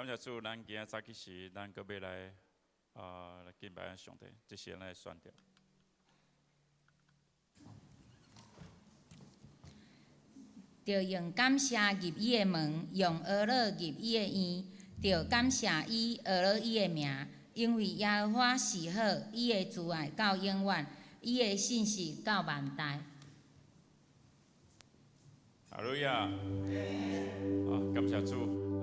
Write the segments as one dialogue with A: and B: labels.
A: 感謝主，咱今仔早起時，咱閣欲來啊來敬拜咱上帝，這是咱的選擇。
B: 著用感謝入伊的門，用呵咾入伊的院，著感謝伊，呵咾伊的名，因為耶和華是好，伊的慈愛到永遠，伊的信實到萬代。
A: 哈利路亞！啊，感謝主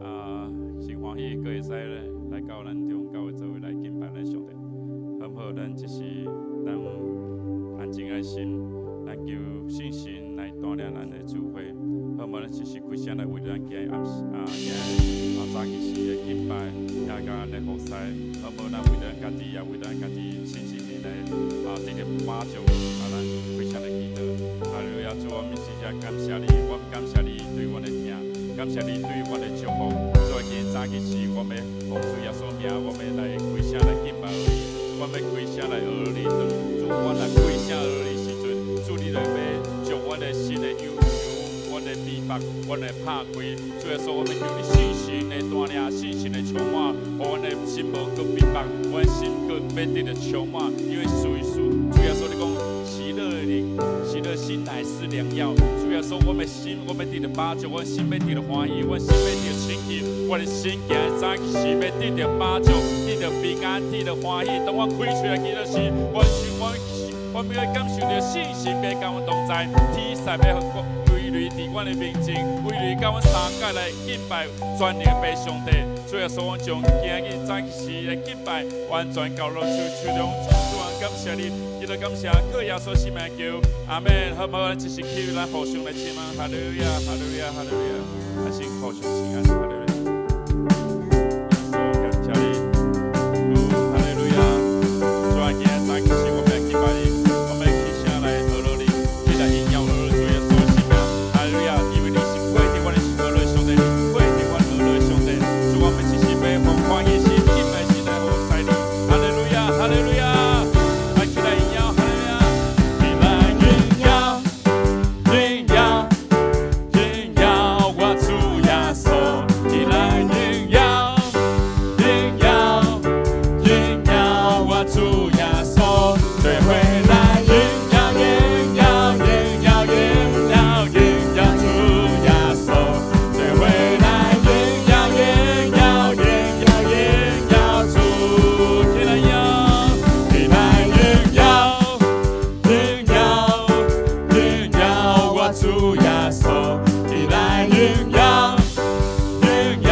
A: 啊，真歡喜閣會使咧來到咱中教會做伙來敬拜咱上帝。好毋好？咱就是咱安靜的心，咱求聖神來帶領咱的聚會。好毋好？咱就是開聲來為咱今日暗時啊，今日啊早起時的敬拜，也佮咱的服侍。好毋好？咱為咱家己，也為咱家己信心來啊，得著滿足啊，咱開聲來祈禱。哈利路亞！主，我們真正感謝你，我們感謝你對阮的疼，感謝你對阮的祝福。所以今日早起時，我們奉主耶穌名，我們來開聲來敬拜你，我們開聲來呵咾你。當主，阮來開聲呵咾你時陣，主你就欲將阮的心的憂愁、阮的逼迫、阮的拍開。主耶穌，我們求你聖神的帶領，聖神的充滿，予阮的心無閣逼迫，阮的心閣欲得著充滿。因為事實，主耶穌你講喜樂的靈，喜樂心乃是良藥。主耶穌，我們心，我們得著飽足，我心欲得著歡喜，我心欲得著清氣，我的心今日早起是欲得著飽足，得著平安，得著歡喜。當我開喙來祈禱時，我心我我欲感受著聖神欲佮阮同在，天使欲圍圍佇阮的面前，圍圍佮阮相佮來敬拜全能的父上帝。主耶穌，阮將今日早起時的敬拜完全交予主手中。主啊，感謝你，祈禱感謝，靠耶穌聖名求，阿門。好毋好？咱這是去咱互相來親啊，哈利路亞，哈利路亞，哈利路亞，咱先互相請安，哈利路亞。耶穌，感謝你，哈利路亞。主啊，今日早起時，我們來敬拜你，我們起聲來呵咾你，起來榮耀呵咾主耶穌的聖名，哈利路亞。因為你是配得阮的呵咾上帝，配得阮呵咾上帝。主，我們這是欲奉歡喜心、敬拜心來服侍你，哈利路亞，哈利路亞。來起來榮耀，哈利路亞，起來榮耀，榮耀，榮耀我主耶穌，起來榮耀，榮耀，榮耀我主耶穌，做伙來榮耀，榮耀，榮耀，榮耀，榮耀主耶穌，做伙來榮耀，榮耀，榮耀，榮耀主，起來耀，起來榮耀，榮耀，榮耀我主耶穌，起來榮耀，榮耀，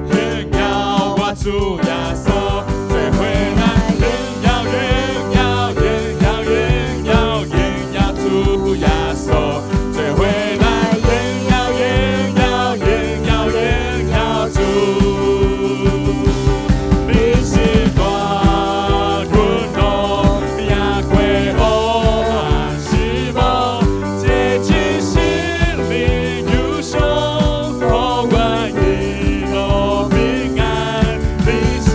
A: 榮耀我主耶穌，做伙來榮耀，榮耀，榮耀，榮耀，榮耀主耶穌，做伙來榮耀，榮耀，榮耀，榮耀主。你是大君王，贏過黑暗死亡，潔淨心靈憂傷，予阮一路平安。你是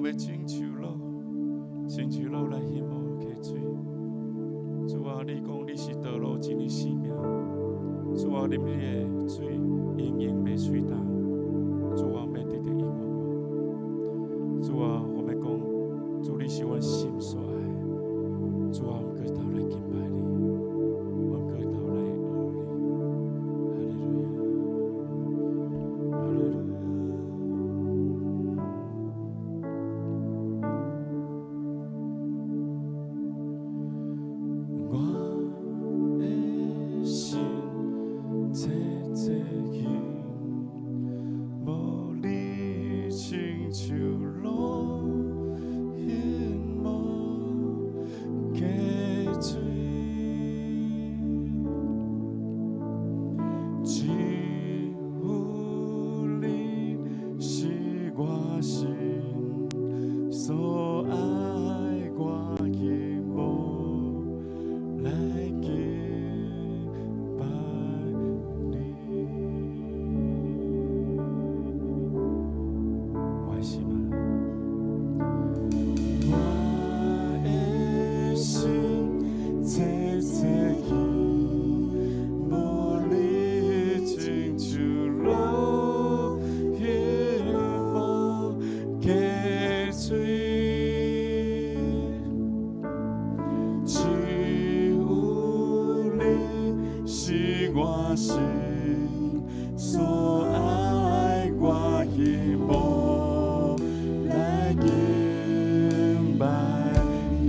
A: 我欲親像滷，親像滷來興亡溪水。主啊，你講你是道路、真理、生命。主啊，啉你的水，永遠袂喙焦。主啊，欲得著永遠活。主啊，我欲講，主你是阮心所愛。主啊，阮閣鬥來敬拜你，阮閣鬥來學你。哈利路亞，哈利路亞。我的心切切希望你親像露興亡溪水，只有你是我心所愛，我希望來敬拜你。我的心啊，我的心切切希望你親像露興亡溪水，只有你是我心所愛，我希望來敬拜你。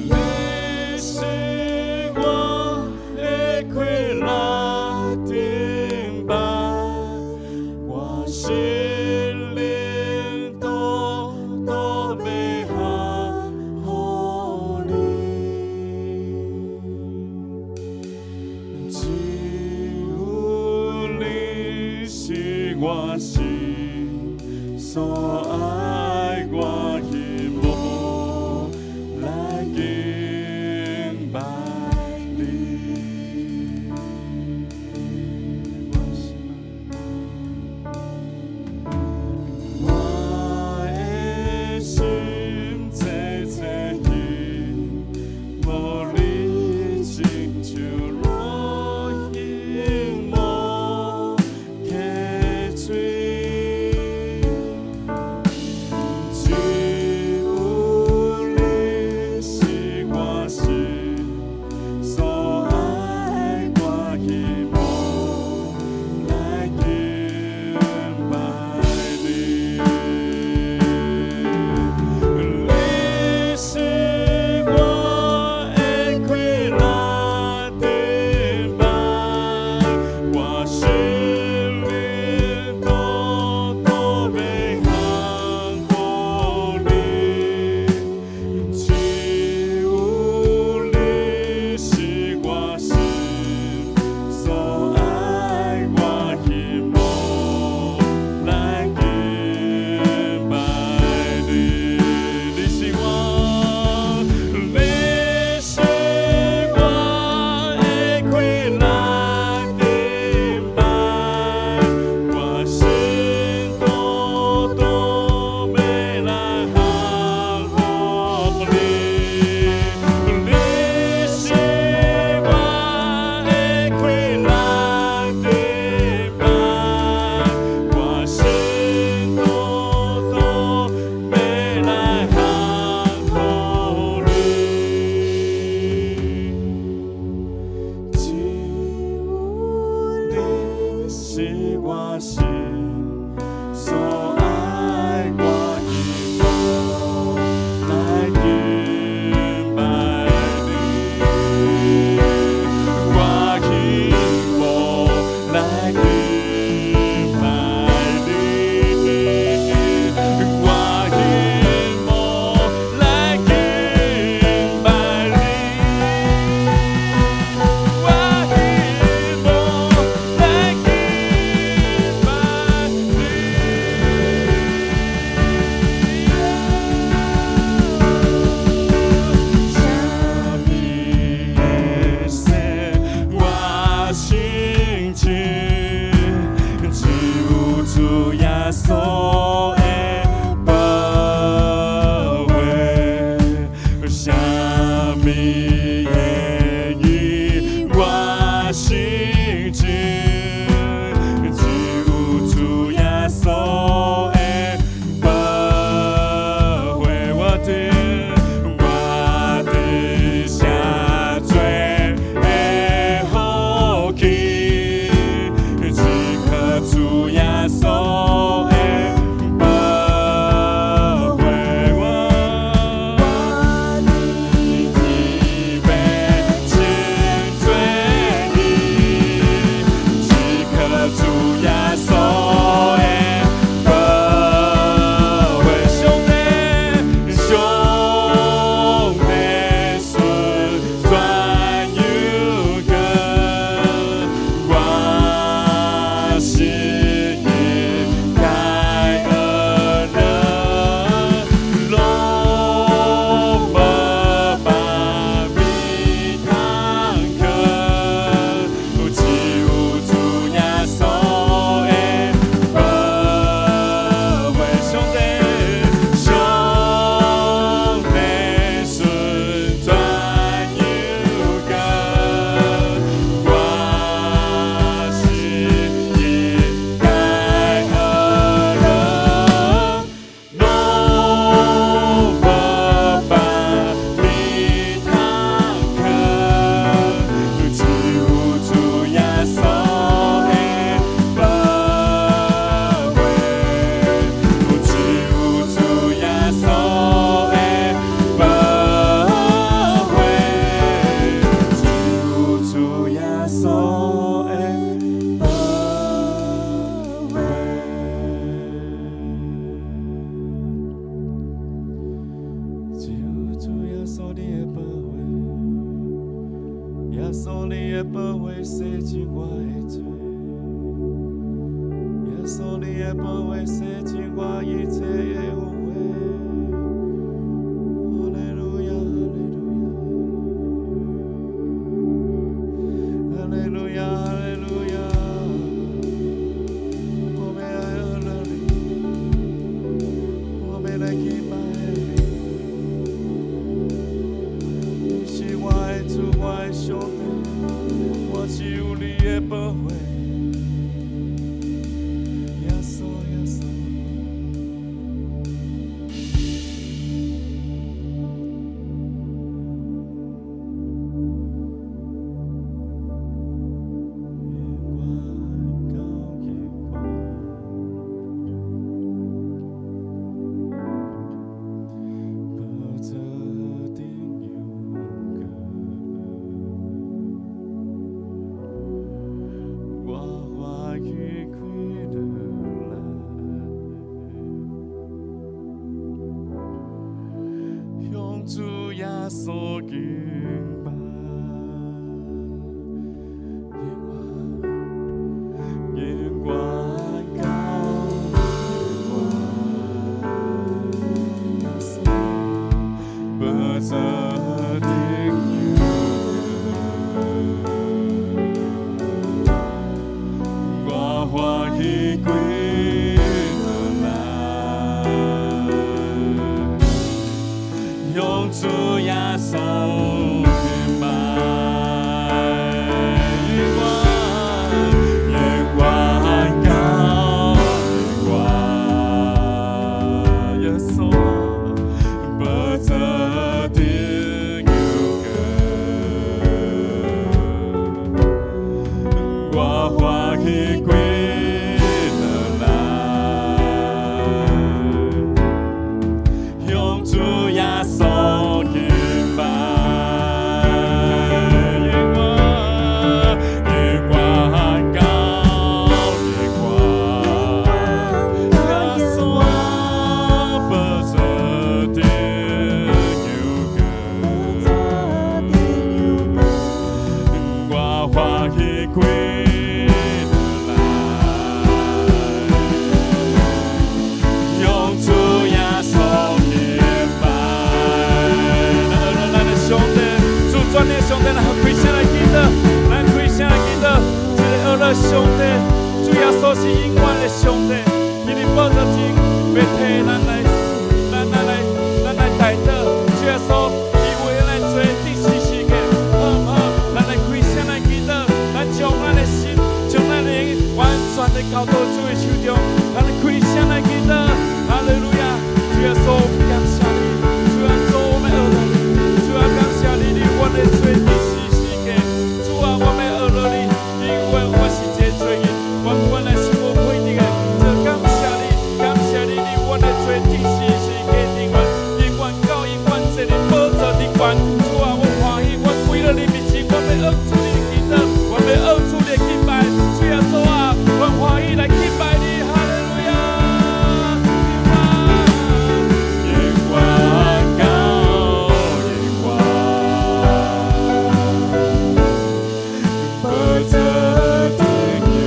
A: 你是我的快樂頂班，我心靈都都欲降予你。只有你是我心所愛，我希望來敬拜你。我心啊，我的心切切希望你親像露興亡溪水，只有你是我心所愛，我希望來敬拜你。你是我的快樂頂班，我心靈都都欲降予你。只有你是我心所愛，我希望來敬拜你。你是我，你是我的快樂頂班，我心都都欲來降予你。你是我的快樂頂班，我心都都欲來降予你。只有你是我心所愛，我希望來敬拜你。我希望來敬拜你。我希望來敬拜你。我希望來敬拜。心情，只有主耶穌的保護我伫，我佇啥做的福氣，只靠主耶穌的保護我。天欲穿做衣，只靠主耶穌的保護。上帝，上帝順轉又過，我心意該學樂，攏無別物通靠，只有主耶穌的保護。上帝，上帝順轉又過，我心意該學樂，攏無別物通靠，只有主耶穌的保護，只有主耶穌的保護，只有主耶穌的保護。只有主耶穌你的寶血，耶穌你的寶血洗淨我的罪，耶穌你的寶血洗淨我一切的污穢。哈利路亞，哈利路亞，哈利路亞，哈利路亞。我們愛樂你，我們來敬拜你。你是我的主，我的上帝，我只有你的寶血。耶穌，耶穌。永遠到永遠，寶座頂有高，我歡喜歸落來，向主耶穌敬拜。永遠，永遠到永遠，耶穌寶座頂有高，我歡喜歸落來，向主耶穌敬拜。永遠，永遠到永遠，耶穌寶座頂有高，我歡喜歸落來，向主耶穌敬拜。永遠，永遠到永遠，耶穌寶座頂有高，我歡喜歸落來，向主耶穌敬拜。咱學咱的上帝，主全能上帝，咱開聲來祈禱，咱開聲來祈禱。這个學樂上帝，主耶穌是永遠的上帝，伊佇寶座前欲替咱來，咱來代禱。主耶穌，伊為咱來做得勝事件，好毋好？咱來開聲來祈禱，咱將欲按主你的祈禱，阮欲按主你的敬拜。主耶穌啊，阮歡喜來敬拜你，哈利路亞！永遠到永遠，寶座頂有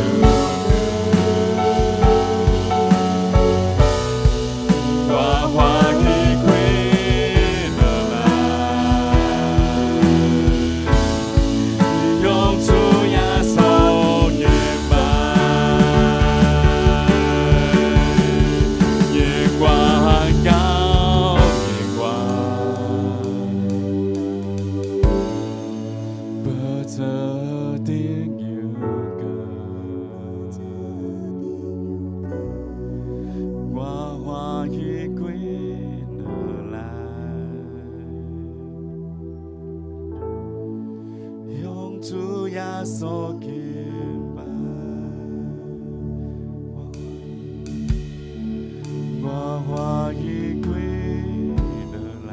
A: 我歡喜跪落來，向主耶穌敬拜，永遠到永遠，寶座頂有光，我歡喜跪落來，向主耶穌敬拜。我歡喜跪落來，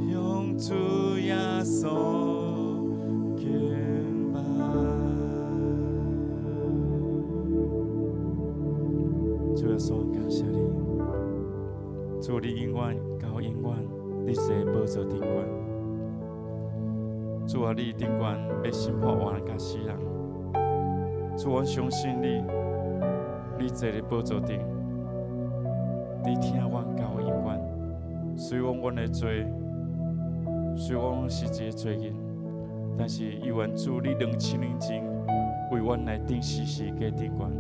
A: 向主耶穌敬拜。主耶穌，感謝你，主你永遠到永遠，你坐寶座頂懸。主啊，你頂懸欲審判活人佮死人。主，阮相信你，你坐佇寶座頂，你疼阮到永遠。雖然阮的罪，雖然阮是一個罪人，但是猶原主你2000年前為阮來釘十字架頂懸。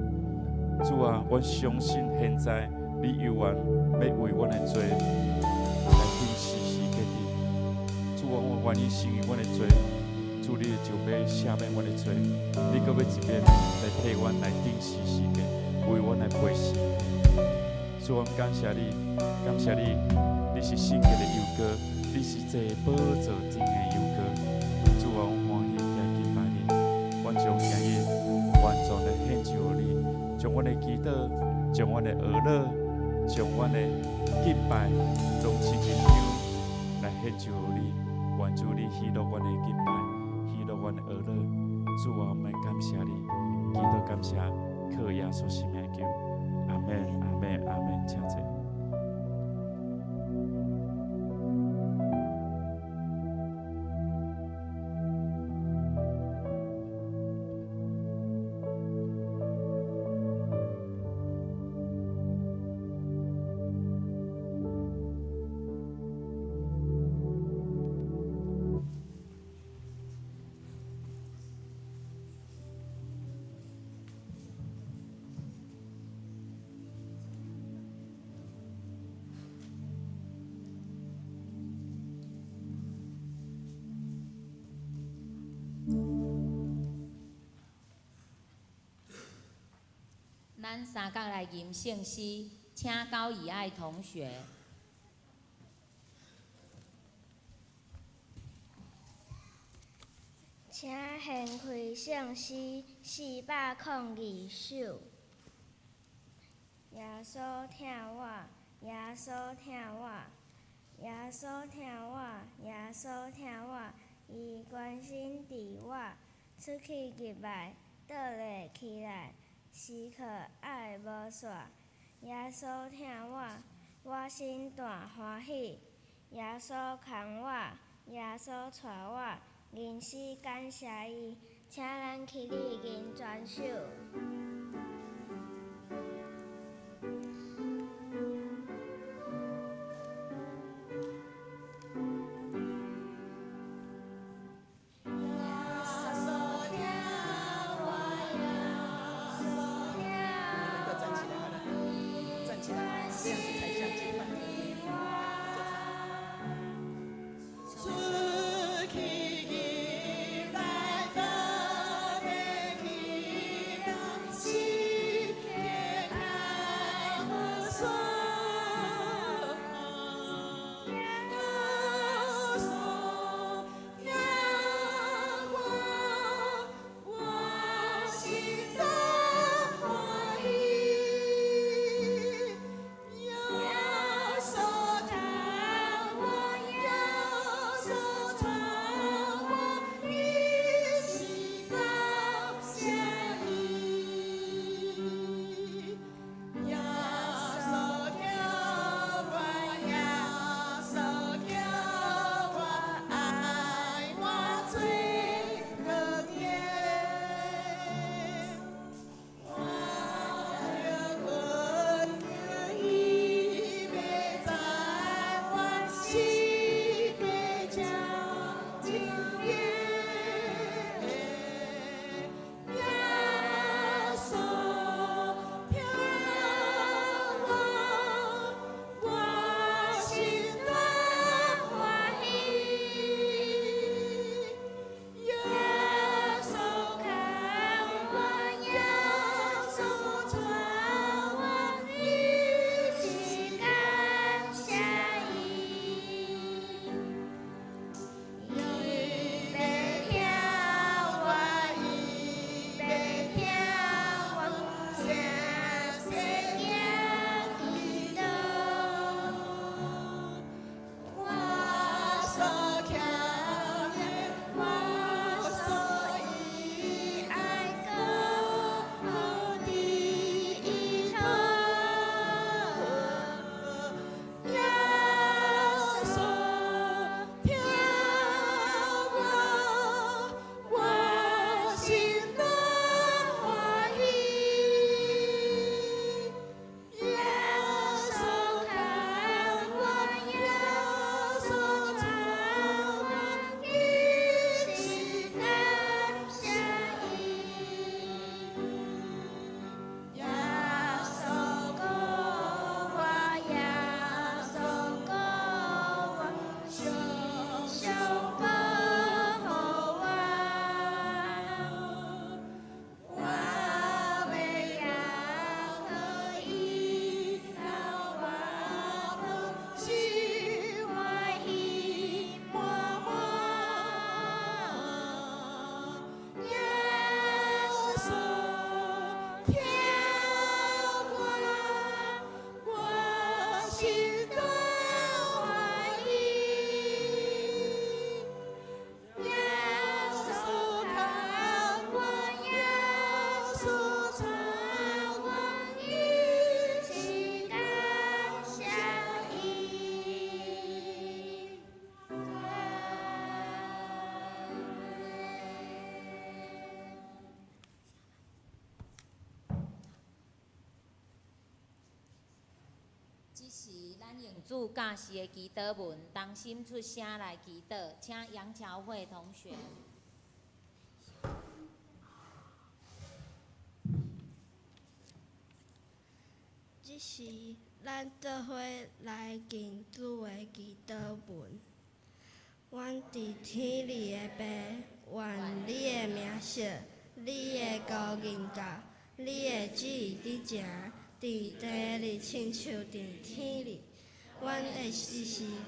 A: 主啊，阮相信現在你猶原欲為阮的罪來釘十字架頂。主啊，阮願意承認阮的罪，主你就欲赦免阮的罪，你閣欲一遍來替阮來釘十字架，為阮來背死。主，阮感謝你，感謝你，你是聖潔的油膏，你是坐寶座頂的油膏。主啊，阮歡喜來敬拜你，阮將今日完全的獻上予你，將阮的祈禱，將阮的哀樂，將阮的敬拜，攏親一香來獻上予你。願主你喜樂阮的敬拜，喜樂阮的哀樂。主啊，我們感謝你，祈禱感謝，靠耶穌聖名求，阿們，阿們，阿們，請坐。
B: 咱三角來吟聖詩，請高以愛同學。
C: 請掀開聖詩402首。耶穌疼我，耶穌疼我，耶穌疼我，耶穌疼我，伊關心佇我，出去入來，倒立起來，時刻愛無散。耶穌疼我，我心大歡喜。耶穌牽我，耶穌帶我，人生感謝伊，請咱起立吟全首。
D: 你們都站起來好了，站起來，這樣子才像敬拜。
E: 出去入來，倒立起來，時
B: 咱用主教示的祈禱文，同心出聲來祈禱，請楊喬慧同學。
C: 這是咱做伙來敬主的祈禱文。阮佇天裡的父，願你的名聖，你的國臨到，你的旨意佇成，佇地裡親像佇天裡。阮的一時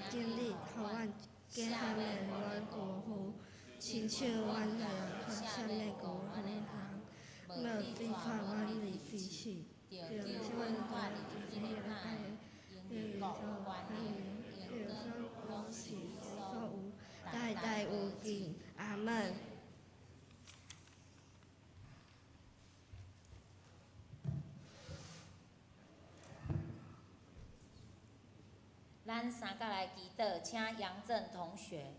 C: 今日，予阮減免阮過犯，親像阮也赦免過犯的人。莫帶阮入試，救阮脫離彼個歹的，因為國、權能、榮光，攏是你所有，代代無盡。阿門。
B: 咱三角來祈禱，請楊正同學。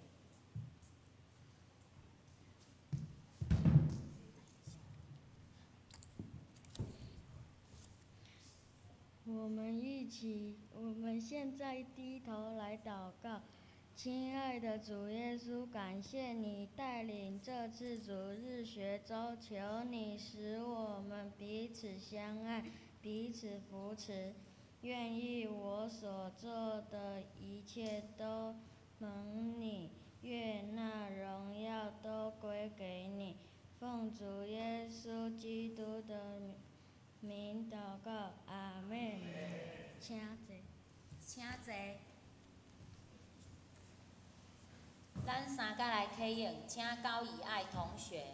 F: 我們一起，我們現在低頭來禱告。親愛的主耶穌，感謝你帶領這次主日學週，求你使我們彼此相愛，彼此扶持。願意我所做的一切都蒙你悅納，榮耀都歸給你。奉主耶穌基督的名禱告，阿們。請坐。
B: 請坐。咱三角來啟用，請高以愛同學。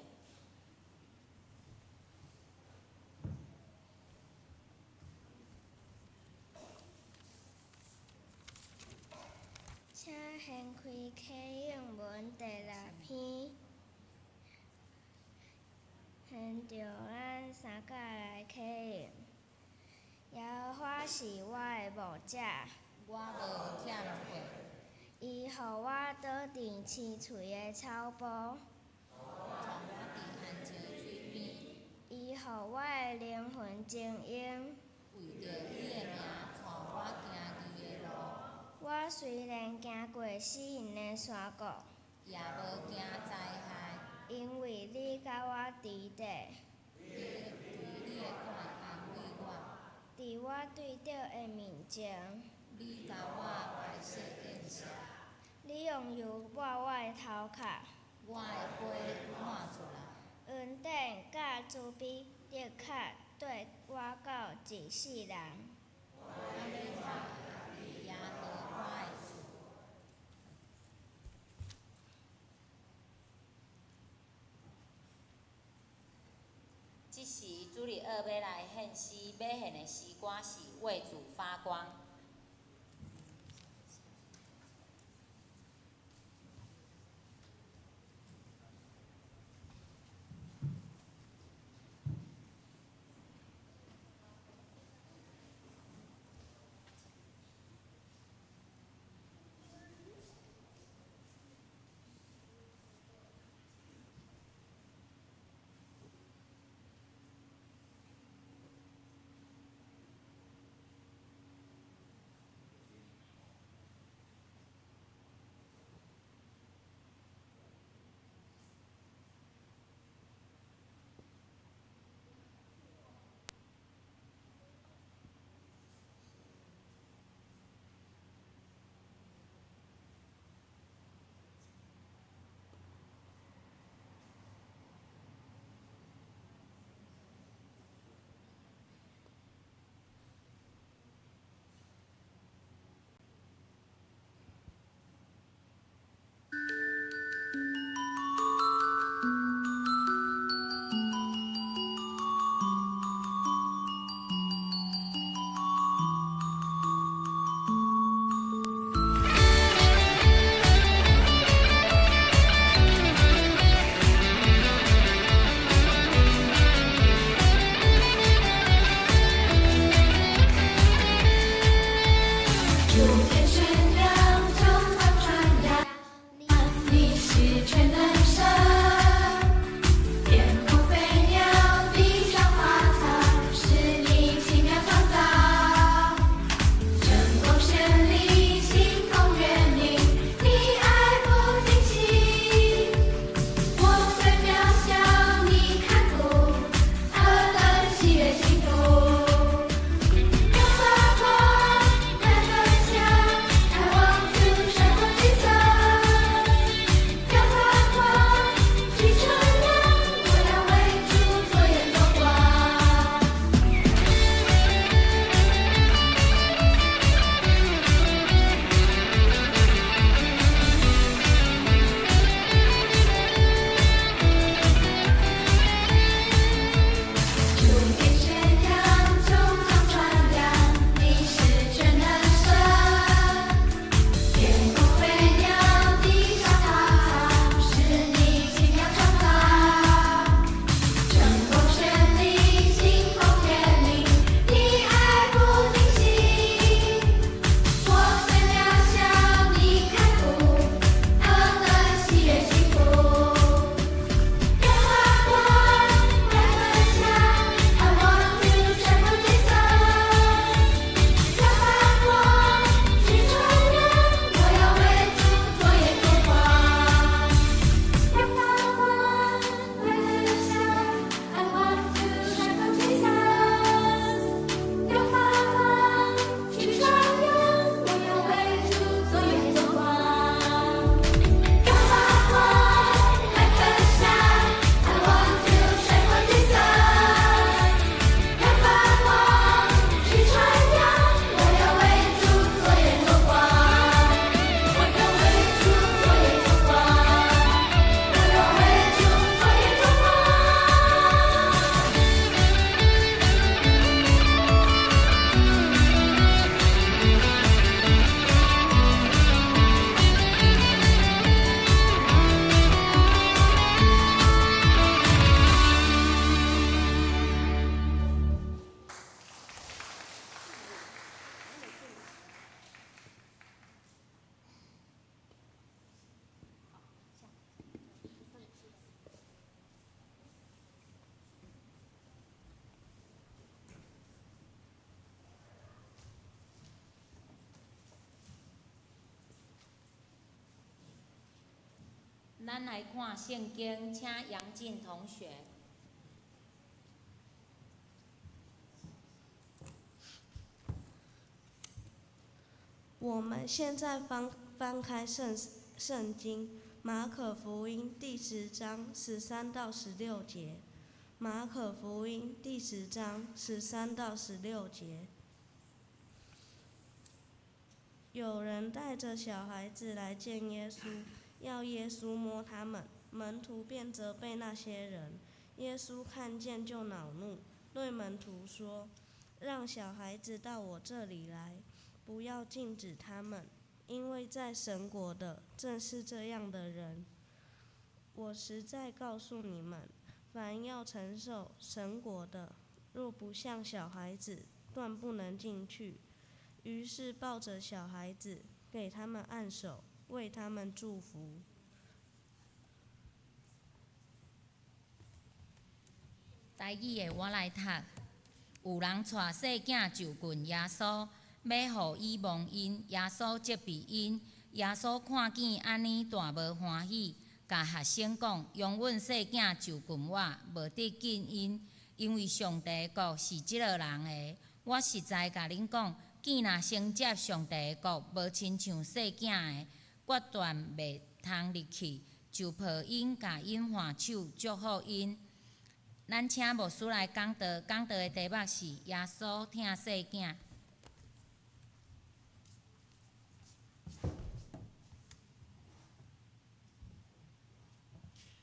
C: 請掀開啟用文第六篇，現著咱三角來啟用。耶和華是我的牧者，
B: 我無欠缺。
C: 伊予我倒佇青翠的草埔，
B: 帶我佇安靜水邊。
C: 伊予我的靈魂晶瑩。
B: 為著伊的名，帶我行義的路。
C: 我雖然行過死蔭的山谷，
B: 也無驚災害，
C: 因為你佮我佇咧。
B: 你對你的話安慰我，
C: 佇我對著的面前，
B: 你共我擺設筵席，
C: 你用油抹我的頭殼，
B: 我的杯滿出來。
C: 恩典佮慈悲的確綴我到一世人。
B: 我欲佇耶和華的厝。這時主日學欲來獻詩，欲獻的詩歌是《為主發光》。咱來看聖經，請楊靜同學。
C: 我們現在翻翻開聖經，馬可福音第10章13到16節。馬可福音第10章13到16節。有人帶著小孩子來見耶穌，要耶穌摸他們，門徒便責備那些人。耶穌看見就惱怒，對門徒說：讓小孩子到我這裡來，不要禁止他們，因為在神國的正是這樣的人。我實在告訴你們，凡要承受神國的，若不像小孩子，斷不能進去。於是抱著小孩子，給他們按手，為他們祝福。
B: 台語的我來讀。有人帶細囝就近耶穌，欲予伊摸𪜶，耶穌責備𪜶。耶穌看見按呢，大無歡喜，共學生講：容允細囝就近我，無得禁𪜶，因為上帝的國是這類人的。我實在共恁講，囝若承接上帝的國，無親像細囝的，決斷袂通入去。就抱𪜶，共𪜶挽手，祝福𪜶。咱請牧師來講道，講道的題目是耶穌疼細囝。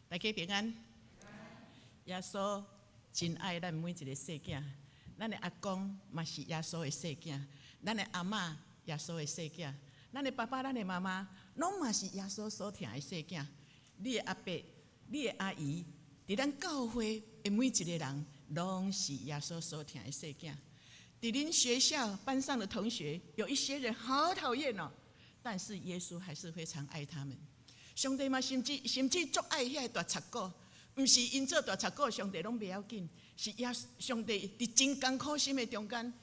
D: 大家平安。耶穌真愛咱每一個細囝，咱的阿公嘛是耶穌的細囝，咱的阿嬤耶穌的細囝，咱的爸爸、咱的媽媽，攏嘛是耶穌所疼的細囝。你的阿伯、你的阿姨，佇咱教會的每一個人，攏是耶穌所疼的細囝。佇恁學校班上的同學，有一些人好討厭哦，但是耶穌還是非常愛他們。上帝嘛，甚至足愛遐個大賊哥，毋是𪜶做大賊哥，上帝攏袂要緊，是耶上帝佇真艱苦心的中間，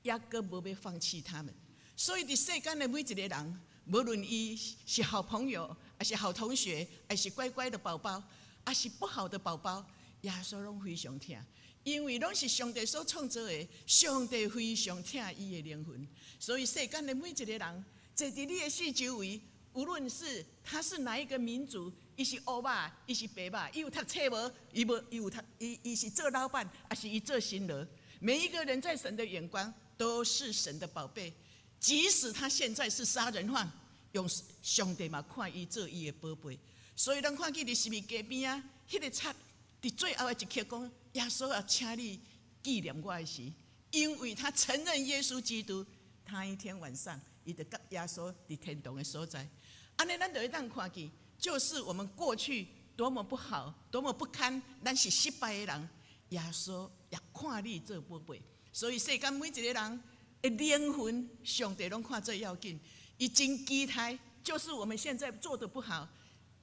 D: 猶閣無欲放棄他們。所以佇世間的每一個人，無論伊是好朋友，還是好同學，還是乖乖的寶寶，還是不好的寶寶，耶穌攏非常疼，因為攏是上帝所創造的，上帝非常疼伊的靈魂。所以世間的每一個人，坐佇你的四周圍，無論是他是哪一個民族，伊是烏肉，伊是白肉，伊有讀冊無？伊無，伊有讀，伊是做老闆，還是伊做新人？每一個人在神的眼光都是神的寶貝，即使他現在是殺人犯，用上帝嘛看伊做伊的寶貝。所以咱看見佇十字架邊仔，彼個賊佇最後的一刻講：耶穌啊，請你紀念我的時，因為他承認耶穌基督，他一天晚上，伊就佮耶穌佇天堂的所在。按呢，咱就會當看見，就是我們過去多麼不好，多麼不堪，咱是失敗的人，耶穌也看你做寶貝。所以世間每一個人的靈魂，上帝攏看最要緊。伊真期待，就是我們現在做得不好，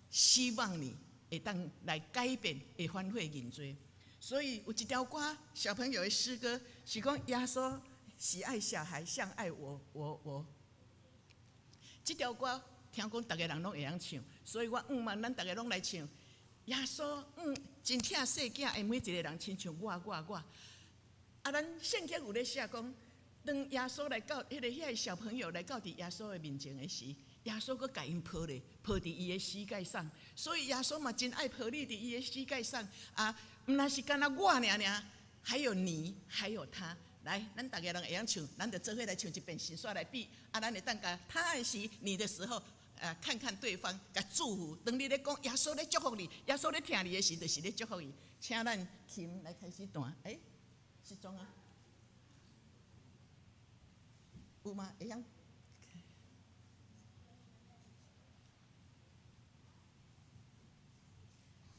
D: 希望你會當來改變，會反悔認罪。所以有一條歌，小朋友的詩歌是講耶穌喜愛小孩，像愛我，我我。這條歌聽講逐个人攏會曉唱，所以我向望咱逐个攏來唱。耶穌真疼細囝的每一個人，親像我我我。啊，咱聖經有咧寫講，當耶穌來到彼個遐個小朋友來到佇耶穌的面前的時，耶穌閣共𪜶抱咧，抱佇伊的膝蓋上。所以耶穌嘛真愛抱你佇伊的膝蓋上啊，毋若是干焦我爾爾，還有你，還有他。來，咱逐个人會曉唱，咱就做伙來唱一遍，先煞來比。啊，咱會當共他的時，你的時候，看看對方，共祝福。當你咧講耶穌咧祝福你，耶穌咧疼你的時，就是咧祝福伊。請咱琴來開始彈，欸，是裝啊？有嗎？會曉？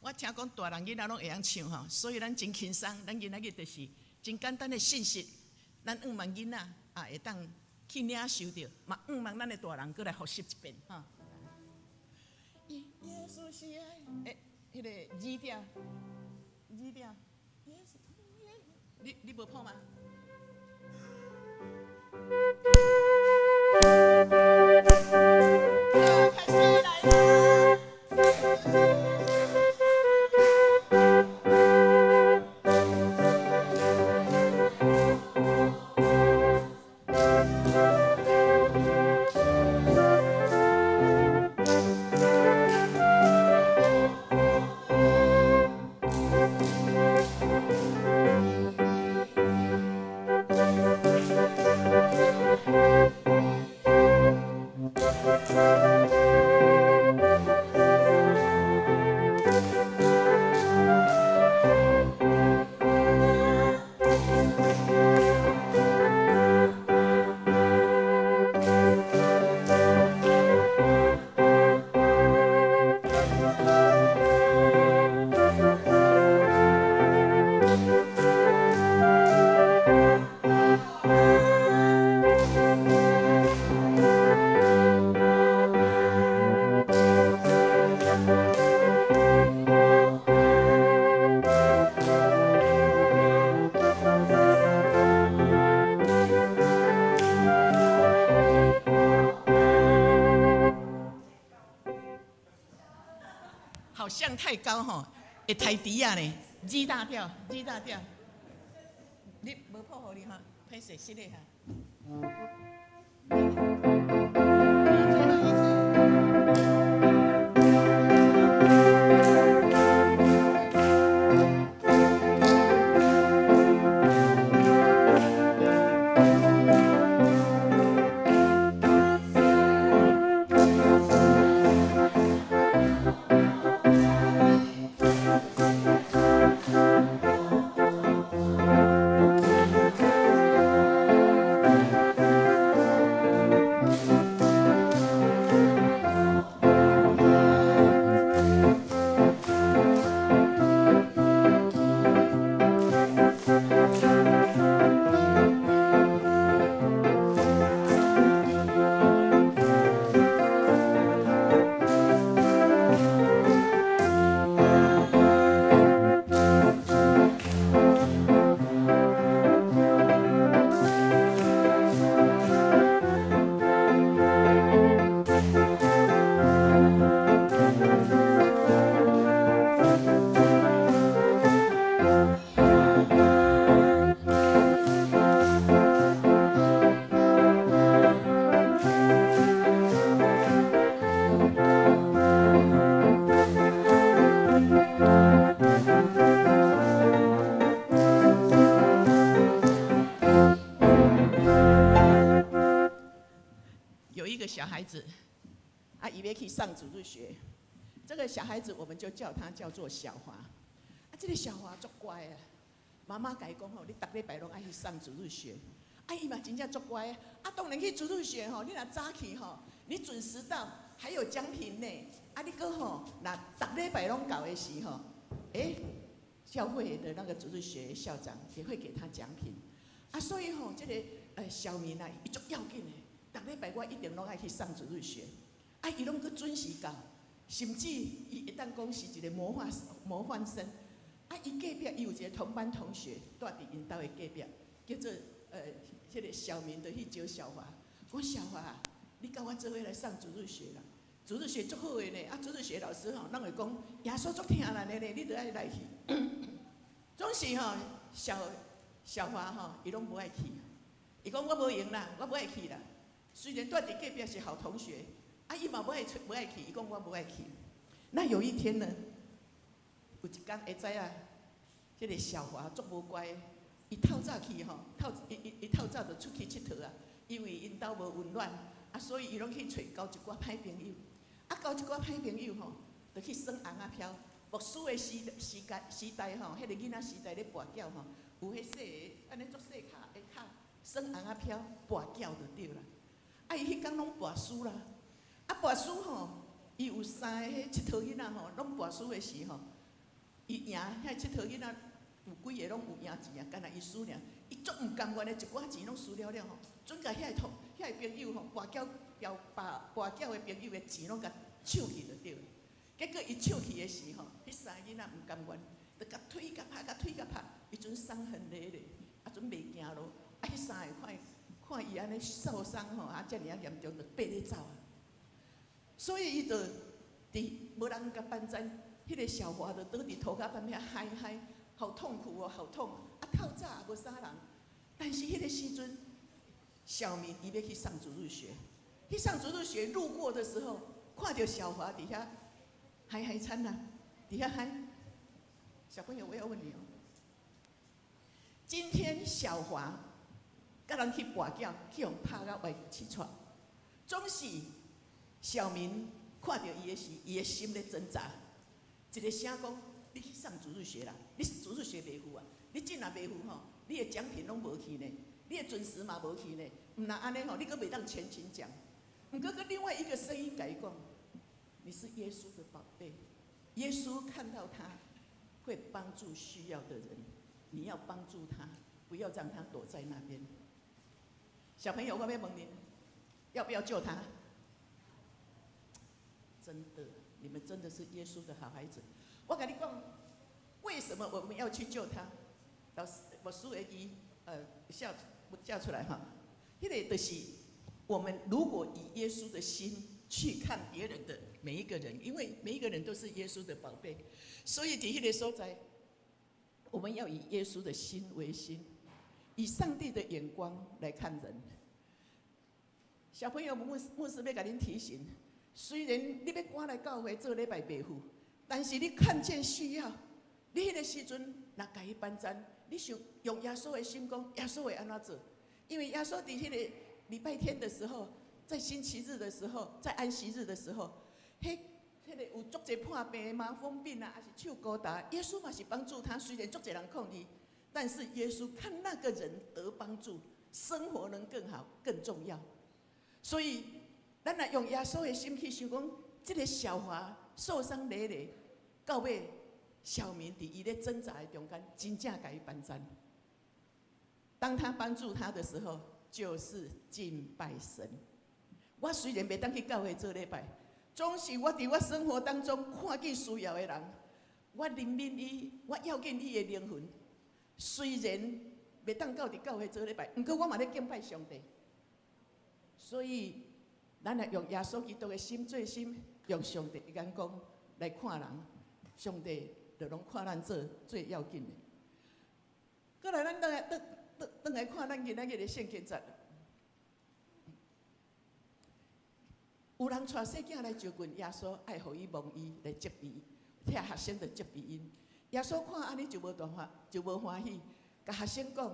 D: 我聽講大人囡仔攏會曉唱吼，所以咱真輕鬆。咱今仔日就是真簡單的信息，咱向望囡仔啊會當去領受著，嘛向望咱的大人閣來複習一遍吼。耶穌是愛，欸，彼個二調，二調，耶穌，你無譜嗎？好，開始來啦！好像太高吼，會刣豬仔呢。G 大調，G 大調。你無譜予你哈，歹勢失禮哈。最後一次。有一個小孩子，啊，伊欲去上主日學。這個小孩子我們就叫他叫做小華。啊，這個小華足乖啊，媽媽共伊講吼，你逐禮拜攏愛去上主日學。啊，伊嘛真正足乖。啊，當然去主日學吼，你若早去吼，你準時到，還有獎品呢。啊，你閣吼，若逐禮拜攏到的時吼，欸，教會的那個主日學校長也會給他獎品。啊，所以吼，這個小明啊，伊足要緊的。逐禮拜我一定攏愛去上主日學，啊，伊攏閣準時到，甚至伊會當講是一個模範生。啊，伊隔壁伊有一個同班同學，蹛佇𪜶兜的隔壁，叫做這個小明就去招小華，講小華啊，你佮我做伙來上主日學啦，主日學足好的呢，啊，主日學老師吼，攏會講耶穌足疼咱的呢，你著愛來去。總是吼，小小華吼，伊攏無愛去，伊講我無閒啦，我無愛去啦。雖然蹛佇隔壁是好同學，啊，伊嘛無愛出，無愛去，伊講我無愛去。那有一天呢，有一工會知影，這個小華足無乖，伊透早去吼，透伊伊伊透早就出去𨑨迌啊，因為𪜶兜無溫暖，啊，所以伊攏去揣交一寡歹朋友，啊，交一寡歹朋友吼，就去耍尪仔飄。牧師的時時間時代吼，彼個囡仔時代咧跋筊吼，有彼細个按呢足細跤的跤，耍尪仔飄跋筊就對啦。啊！伊彼工攏跋輸啦，啊跋輸吼，伊有三个彼𨑨迌囡仔吼，攏跋輸的時吼，伊贏，遐𨑨迌囡仔有幾個攏有贏錢啊，干焦伊輸爾，伊足毋甘願的，一寡錢攏輸了了吼，準共遐個同遐個朋友吼，跋筊跋跋筊的朋友的錢攏共搶去就對了。結果伊搶去的時吼，彼三個囡仔毋甘願，就共推共拍，共推共拍，伊陣傷痕累累，啊陣袂行路，啊彼三個看。看伊按呢受傷吼，啊遮爾仔嚴重，就爬咧走啊。所以伊就佇無人共幫贊，彼個小華就倒佇塗跤板遐嗨嗨，好痛苦哦，好痛！啊透早也無啥人，但是彼個時陣，小明伊欲去上主日學，去上主日學路過的時候，看著小華佇遐嗨嗨慘啊，佇遐嗨。小朋友，我要問你哦，今天小華佮人去跋筊，去予拍甲歪七挫，總是小明看著伊的時，伊的心咧掙扎。一個聲講：你去上主日學啦，你主日學袂赴啊？你這若袂赴吼，你的獎品攏無去呢，你的準時嘛無去呢。毋若按呢吼，你閣袂當全勤獎。毋過閣另外一個聲音共伊講：你是耶穌的寶貝，耶穌看到他會幫助需要的人，你要幫助他，不要讓他躲在那邊。小朋友，我欲問你，要不要救他？真的，你們真的是耶穌的好孩子。我共你講，為什麼我們要去救他？老師，牧師會記，寫寫出來哈。彼個就是我們如果以耶穌的心去看別人的每每一個人，因為每一個人都是耶穌的寶貝，所以佇彼个所在，我們要以耶穌的心為心，以上帝的眼光來看人。小朋友，牧師欲共恁提醒，雖然你欲趕來教會做禮拜袂赴，但是你看見需要，你彼个時陣若共伊幫贊，你想用耶穌的心講，耶穌會按怎做？因為耶穌佇彼个禮拜天的時候，在星期日的時候，在安息日的時候，彼个有足濟破病、麻風病啊，抑是手孤焦，耶穌嘛是幫助他。雖然足濟人抗議，但是耶穌看那個人得幫助，生活能更好，更重要。所以，咱若用耶穌的心去想講，這个小華受傷累累，到尾小明佇伊咧掙扎的中間，真正共伊幫贊。當他幫助他的時候，就是敬拜神。我雖然袂當去教會做禮拜，總是我佇我生活當中看見需要的人，我憐憫伊，我要緊伊的靈魂。雖然袂當到佇教會做禮拜，毋過我嘛咧敬拜上帝。所以，咱若用耶穌基督的心做心，用上帝的眼光來看人，上帝就攏看咱做最要緊的。過來，咱轉來轉轉轉來看咱今仔日的聖經節。有人帶細囝來就近耶穌，愛予伊摸伊來責備，遐學生就責備𪜶。耶穌看按呢就無大歡，就無歡喜，共學生講，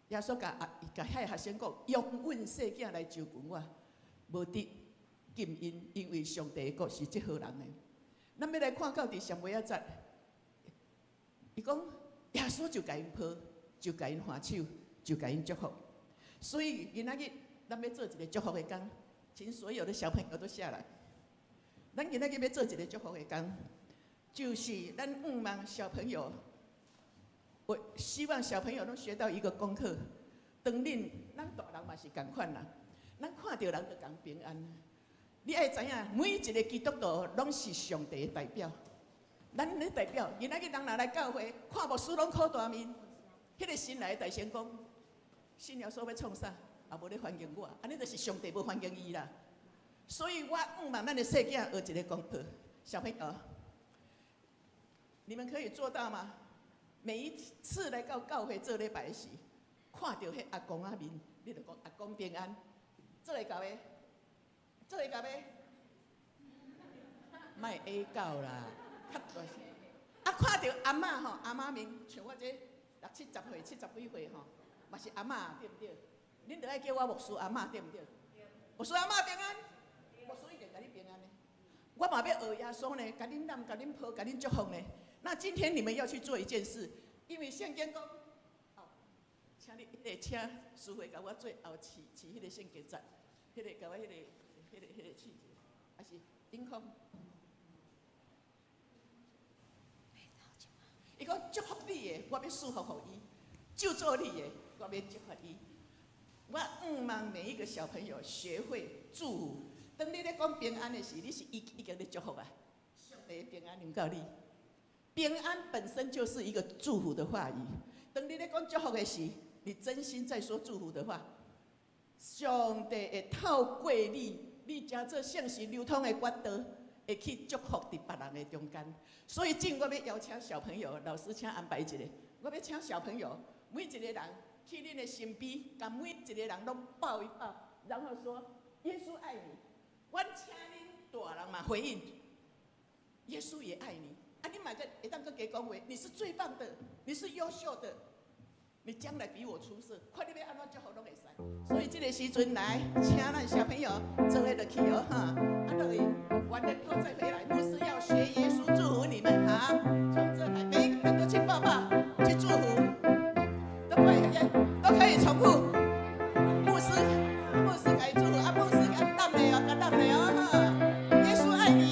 D: 耶穌共啊共遐個學生講，容阮細囝來就近我，無得禁𪜶，因為上帝的國是這號人的。咱欲來看到佇上尾仔節，伊講耶穌就共𪜶抱，就共𪜶牽手，就共𪜶祝福。所以今仔日咱欲做一个祝福的工。請所有的小朋友都下來。咱今仔日欲做一个祝福的工，就是咱向望小朋友，我希望小朋友攏學到一個功課。當恁咱大人嘛是仝款啦，咱看著人就講平安。你愛知影，每一个基督徒攏是上帝的代表。咱咧代表，今仔日人若來教會，看牧師攏苦大面，彼个新來的大聲講，信耶穌欲創啥？也無咧歡迎我，按呢就是上帝無歡迎伊啦。所以我向望咱的細囝學一个功課，小朋友，你們可以做到嗎？每一次來到教會做禮拜時，看著彼阿公仔面，你就講阿公平安，做會到袂？做會到袂？莫會到啦，較大聲。啊，看著阿嬤吼，阿嬤面，像我這六七十歲、七十幾歲吼，嘛是阿嬤對毋對？恁著愛叫我牧師阿嬤對毋對？牧師阿嬤平安，牧師一定共你平安的。我嘛欲學耶穌呢，共恁攬、共恁抱、共恁祝福呢。那今天你們要去做一件事，因為聖經講，哦，請你彼个請師會共我做後試試彼个聖經節，彼个共我彼个試者，抑是頂空。伊講祝福你的，我欲賜福予伊；咒詛你的，我欲責罰伊。我向望每一個小朋友學會祝福。當你咧講平安的時，你是已經咧祝福啊！上帝平安臨到你，平安本身就是一個祝福的話語。當你咧講祝福的時，你真心在說祝福的話，上帝會透過你，你成做聖神流通的管道，會去祝福佇別人的中間。所以，今我欲邀請小朋友，老師請安排一个，我欲請小朋友，每一個人。去恁的身邊，共每一個人攏抱一抱，然後說：耶穌愛你。阮請恁大人嘛回應，耶穌也愛你。啊，你嘛閣會當閣加講話，你是最棒的，你是優秀的，你將來比我出色。看你欲按怎祝福攏會使。所以這个時陣來，請咱小朋友做伙落去哦，哈。啊，落去完了以後再回來。牧師要學耶穌祝福你們，好，從這來，每一個人都去抱抱，去祝福。都可以重複，牧師，牧師共伊祝福，啊，牧師共攬咧哦，共攬咧哦，哈！耶穌愛你，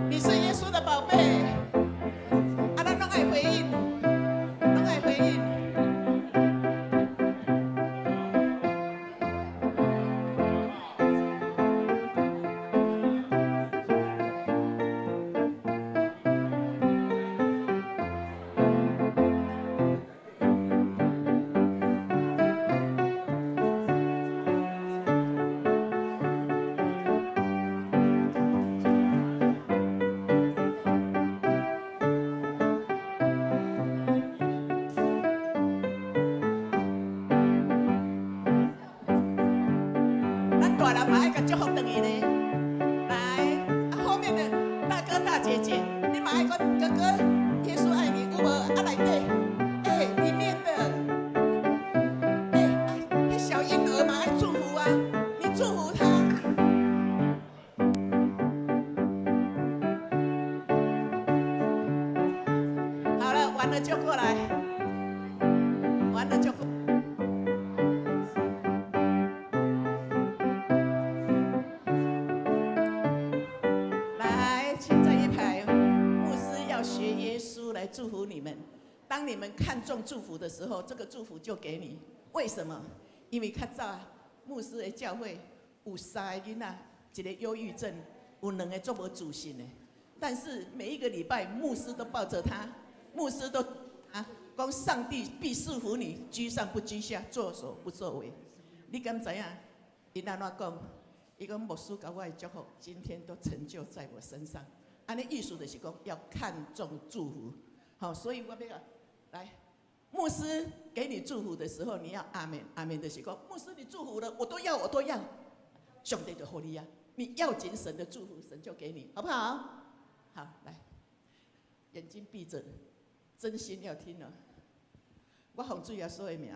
D: 你是耶穌的寶貝，啊，咱攏愛回應，攏愛回應。嘛愛共祝福轉去呢。來，啊後面的大哥大姐姐，你嘛愛講哥哥，耶穌愛你，有無？啊內底，欸，裡面的，欸，啊，彼小嬰兒嘛愛祝福啊，你祝福他。好了，完了就過來，完了就過。來，請站一排。牧師要學耶穌來祝福你們。當你們看重祝福的時候，這個祝福就給你。為什麼？因為較早牧師的教會有三个囡仔，一个憂鬱症，有兩个足無自信的。但是每一個禮拜，牧師都抱着他，牧師都啊，講上帝必賜福你，居上不居下，作首不作尾。你敢知影？伊按怎講？伊講牧師共我的祝福，今天都成就在我身上。按呢意思就是講要看重祝福。好，所以我欲來，牧師給你祝福的時候，你要阿們，阿們就是講，牧師你祝福了，我都要，我都要。上帝就予你啊，你要緊神的祝福，神就給你，好不好？好，來，眼睛閉着，真心要聽哦。我奉主耶穌的名，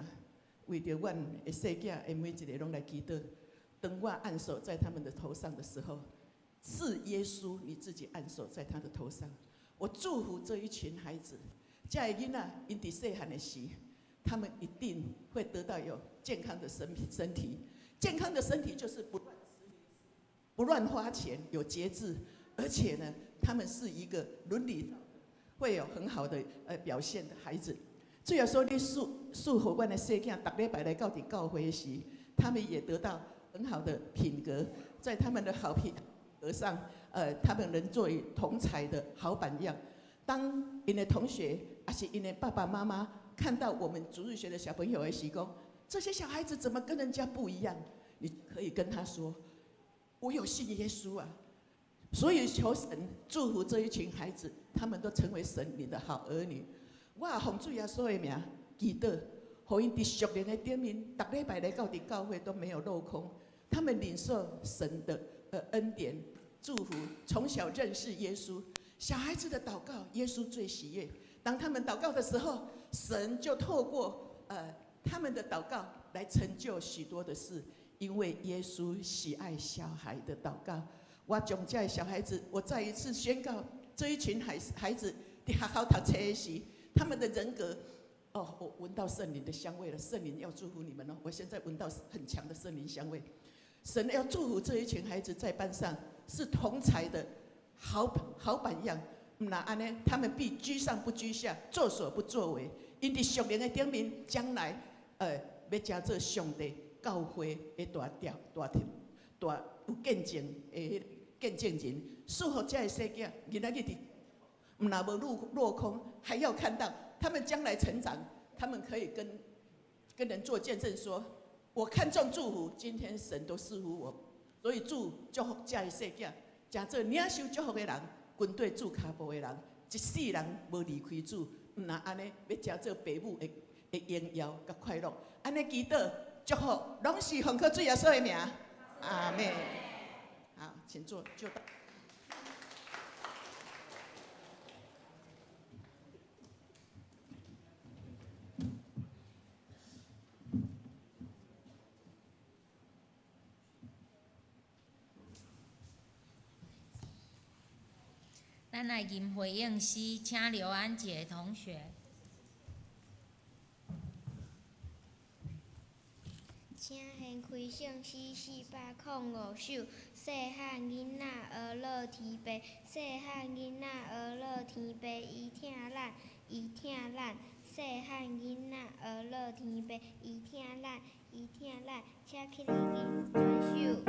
D: 為著阮的細囝的每一个攏來祈禱。當我按手在他們的頭上的時候，是耶穌你自己按手在他的頭上。我祝福這一群孩子，這个囡仔𪜶佇細漢的時，他們一定會得到有健康的身體。健康的身體就是不亂吃、不亂花錢，有節制，而且呢，他們是一個倫理會有很好的表現的孩子。主耶穌你賜予阮的細囝，逐禮拜來到佇教會時，他們也得到很好的品格，在他們的好品格上，他們能作為同儕的好榜樣。當𪜶的同學，抑是𪜶的爸爸媽媽看到我們主日學的小朋友的時講，這些小孩子怎麼跟人家不一樣？你可以跟他說，我有信耶穌啊，所以求神祝福這一群孩子，他們都成為神你的好兒女。我也奉主耶穌的名祈禱，予𪜶佇屬靈的頂面，逐禮拜來到佇教會都沒有落空。他們領受神的恩典祝福，從小認識耶穌。小孩子的禱告，耶穌最喜悅。當他們禱告的時候，神就透過他們的禱告來成就許多的事。因為耶穌喜愛小孩的禱告。我將這小孩子，我再一次宣告，這一群孩子佇學校讀冊的時，他們的人格，哦，我聞到聖靈的香味了。聖靈要祝福你們哦！我現在聞到很強的聖靈香味。神要祝福這一群孩子在班上是同儕的好好榜樣。那按呢，他們必居上不居下，作首不作尾。𪜶佇屬靈的頂面，將來欲成做上帝教會的大調大頭大有見證的見證人，賜福這个細囝，囡仔去佇，毋若無落空，還要看到他們將來成長，他們可以跟人做見證說，我看重祝福，今天神都賜福我，所以主祝福這个細囝，成做領受祝福的人，跟綴主跤步的人，一世人無離開主，毋若按呢，欲成做父母的榮耀佮快樂，按呢祈禱祝福，攏是奉靠主耶穌的名，阿們。好，請坐，就到。
B: 咱來吟回應詩，請劉安傑同學。
C: 請掀開聖詩405首，細漢囡仔學樂天父，細漢囡仔學樂天父，伊疼咱，伊疼咱。細漢囡仔學樂天父，伊疼咱，伊疼咱。請起立吟全首。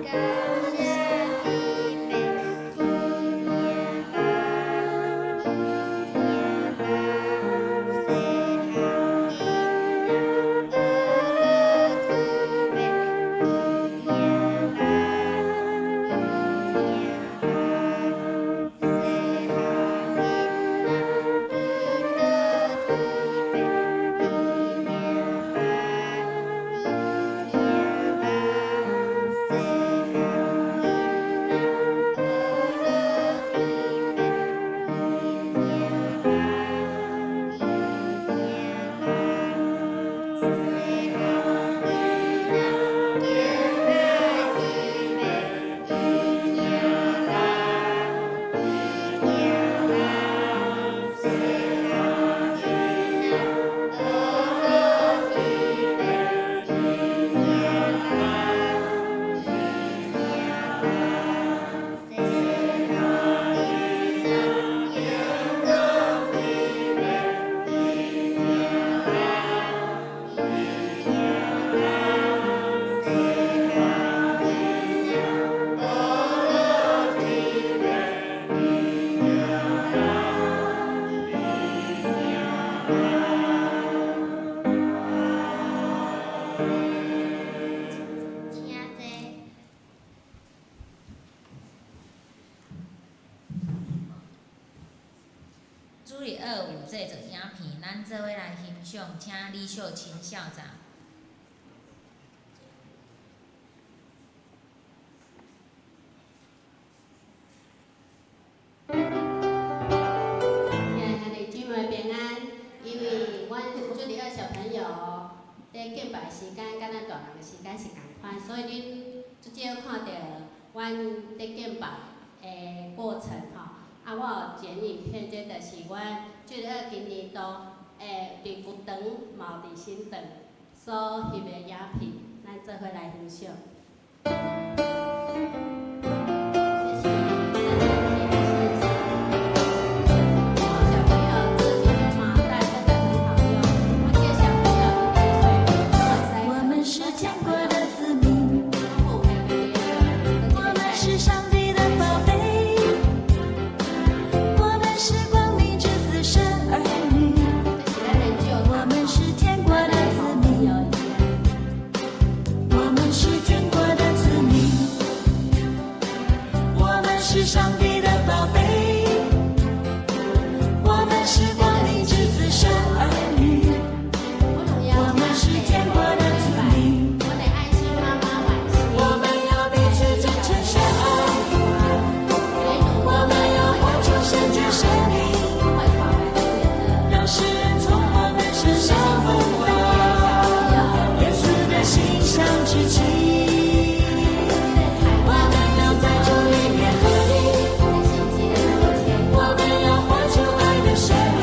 F: 感謝天父，伊疼咱，伊疼咱，細漢囡仔學樂天父，伊疼咱，伊疼咱，細漢囡仔祈禱天父，伊疼咱，伊疼咱，細漢囡仔學樂天父，伊疼咱，伊疼咱，細漢囡仔敬愛天父，伊疼咱，伊疼咱，細漢囡仔學樂天父，伊疼咱，伊疼咱，細漢囡仔仰望天父，伊疼咱，伊疼咱，細漢囡仔學樂天父，伊疼咱，伊疼咱。請坐。
B: 主日學有製作影片，咱做伙來欣賞，請李秀琴校長。
G: 親愛兄弟姊妹平安，因為阮主日學小朋友佇敬拜時間，佮咱大人的時間是仝款，所以恁足少看著阮佇敬拜的過程吼。啊，我有剪影片，這就是阮主日學今年度佇舊堂嘛有佇新堂所翕的影片，咱做伙來欣賞。這是聖誕節的欣賞。小朋友自己用麻袋，真的很好用。我借小朋友一點水，都會使。
H: 我們是天國的子民，我們是上帝的寶貝，我們是光明之子神兒女，我們是天國的子民，我們是天國的子民，我們是上帝的寶貝，我們是光明之子神兒女，我們是天國的子民。我們要彼此真誠相愛，我們要活出聖潔生命，讓世人從我們身上聞到耶穌的馨香之氣。我們要在主裡面合一，我們要活出愛的生命，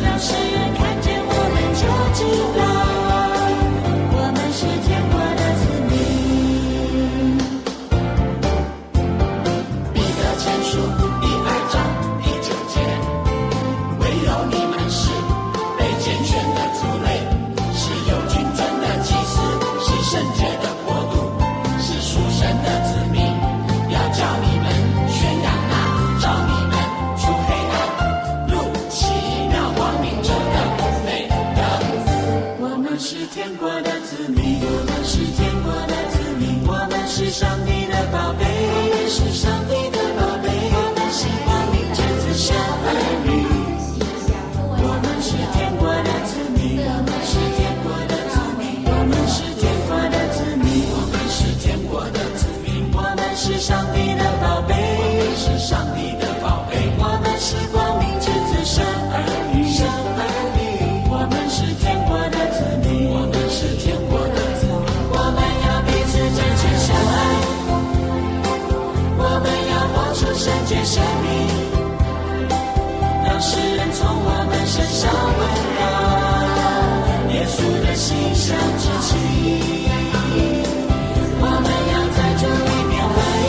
H: 讓世人看見我們就知道我們是天國的子民。
I: 彼得前書第二章第九節，唯有你們是被揀選的族類，是有君尊的祭司，是聖潔的國度，是屬神的子民。要叫你們宣揚那召你們出黑暗入奇妙光明者的美德。
H: 我們是天國的子民，我們是天國的子民，我們是上帝的寶貝，我們是上帝的寶貝，我們是光明之子神兒女，我們是天國的子民，我們是天國的子民，我們是天國的子民，
I: 我們是天國的子民，
H: 我們是上帝的寶貝，
I: 我們是上帝的寶貝，
H: 我們是光明之子神兒女，神兒女，我們是天國的子民，
I: 我們是天國的子民，
H: 我們要彼此真誠相愛，我們要活出聖潔生命，讓世人從我們身上聞到耶穌的馨香之氣。我們要在主裡面合一，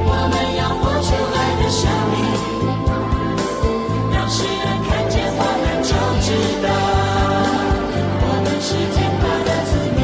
H: 我們要活出愛的生命，讓世人看見我們就知道我們是天國的子民。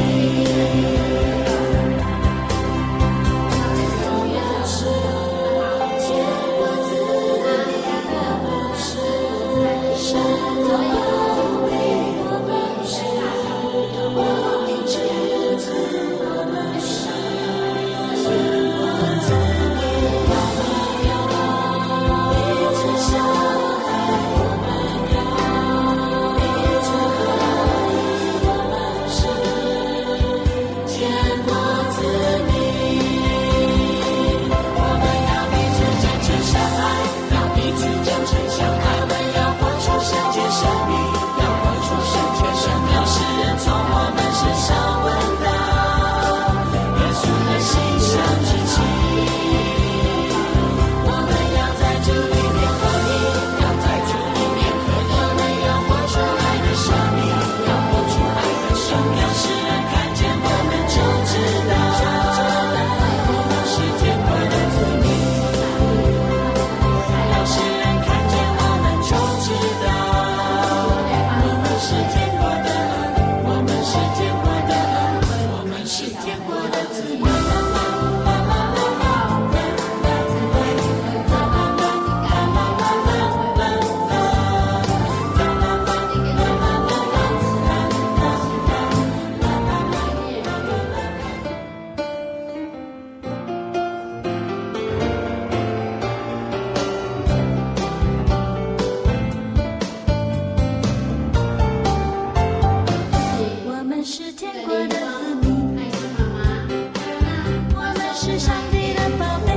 H: 國的子民。我們是天國的子民，我們是上帝的寶貝，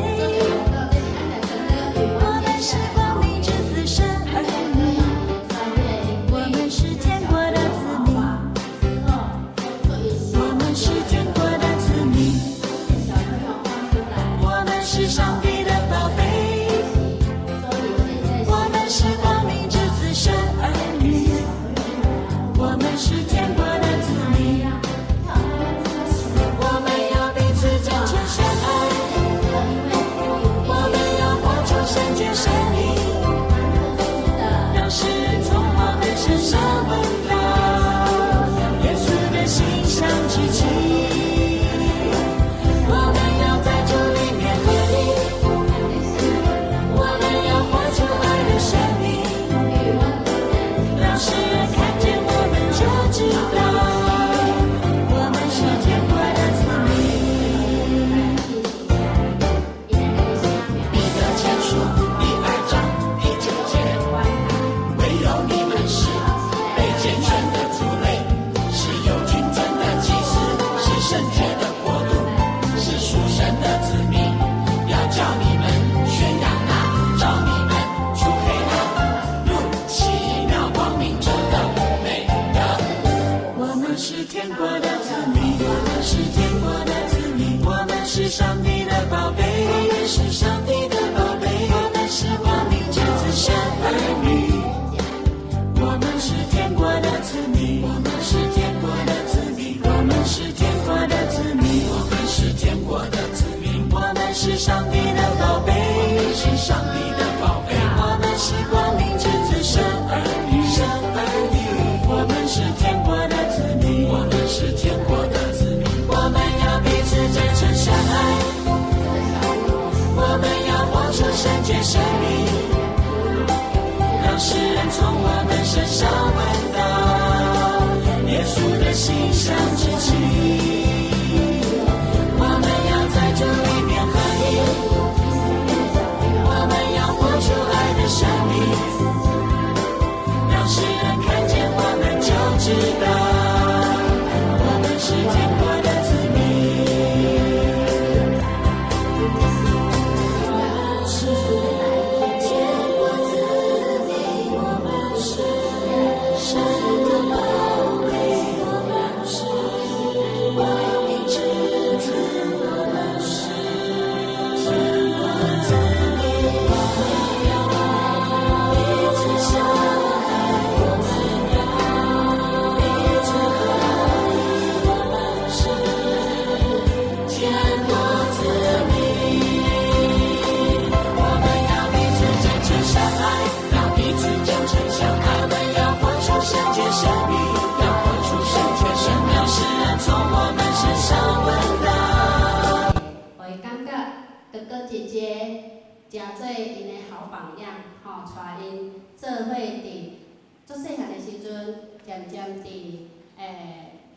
H: 我們是光明之子神兒女，我們是天國的子民，我們是天國的子民，我們是上帝的寶貝，我們是光明之子神兒女，我們是天國的子民，我們要彼此真誠相愛，我們要活出聖潔生命，讓世人從我們身上聞到耶穌的馨香之氣。我們要在主裡面合一，我們要活出愛的生命，讓世人看見我們就知道，我們是天國的子民。彼得前書第二章第九節，唯有你們是被揀選的族類，是有君尊的祭司，是聖潔的國度，是屬神的子民。要叫你們宣揚那召你們出黑暗入奇妙光明者的美德。我們是天國的子民，我們是天國的子民，我們是上帝的寶貝，我們是上帝的寶貝，我們是光明之子神兒女，我們是天國的子民，我們是天國的子民，我們是天國的子民，我們是天國的子民，我們是上帝的寶貝，我們是上帝的寶貝，我們是光明之子神兒女，神兒女，我們是天國的子民，我們是天國的子民，我們要彼此真誠相愛，我們要活出聖潔生命，讓世人從我們身上聞到耶穌的馨香之氣。我們要在主裡面合一，我們要活出愛的生命，讓世人看見我們就知道，我們是天國的子民。我們是天國子民，我們是神的寶貝，我們是光明之子，我們是天國子民。我們要彼此相愛，我們要彼此合一，我們是天國子民。我們要彼此真誠相愛，要彼此真誠相愛，我們要活出聖潔生命，要活出聖潔生命，讓世人從我們身上聞到。
G: 予伊感覺哥哥姐姐誠做𪜶的好榜樣，吼，帶𪜶做伙佇足細漢的時陣，漸漸佇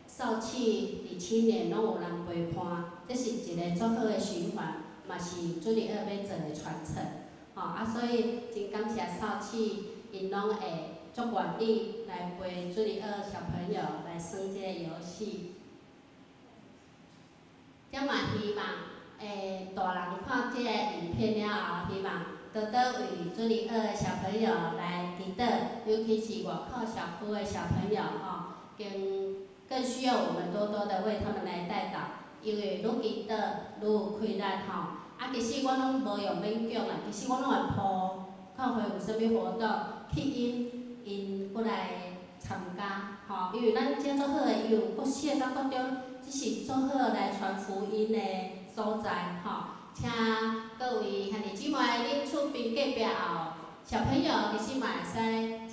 G: 少刺佇青年攏有人陪伴，這是一個足好的循環，嘛是主日學欲做的傳承，吼啊，所以真感謝少刺，𪜶攏會足願意來陪主日學小朋友來耍這個遊戲。這嘛希望，大人看這個影片了後，希望多多為主日學的小朋友來祈禱，尤其是外口社區的小朋友吼，更需要我們多多的為他們來代禱，因為愈祈禱愈有氣力吼。啊，其實我攏無用勉強啦，其實我攏會鋪，看會有啥物活動，吸引𪜶過來參加吼。因為咱這足好的，伊有國小佮國中，這是足好來傳福音的所在吼。請各位兄弟姊妹，恁厝邊隔壁後小朋友，其實嘛會使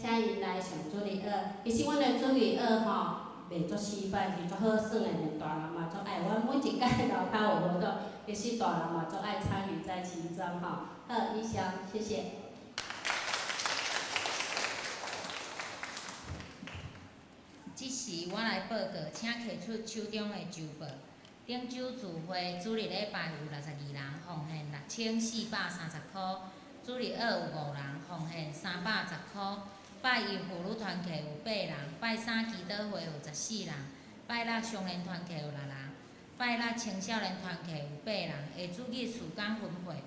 G: 請𪜶來上主日學。其實阮的主日學吼，袂袂足失敗，是足好耍的，大人嘛足愛。阮每一屆樓跤有活動，其實大人嘛足愛參與在其中吼。好，以上，謝謝。
B: 這時我來報告，請提出手中的周報。頂週聚會主日禮拜有62人，奉獻6430箍；主日學有5人，奉獻310箍。拜一婦女團契有8人，拜三祈禱會有14人，拜六少年團契有6人，拜六青少年團契有8人。下主日事工分配，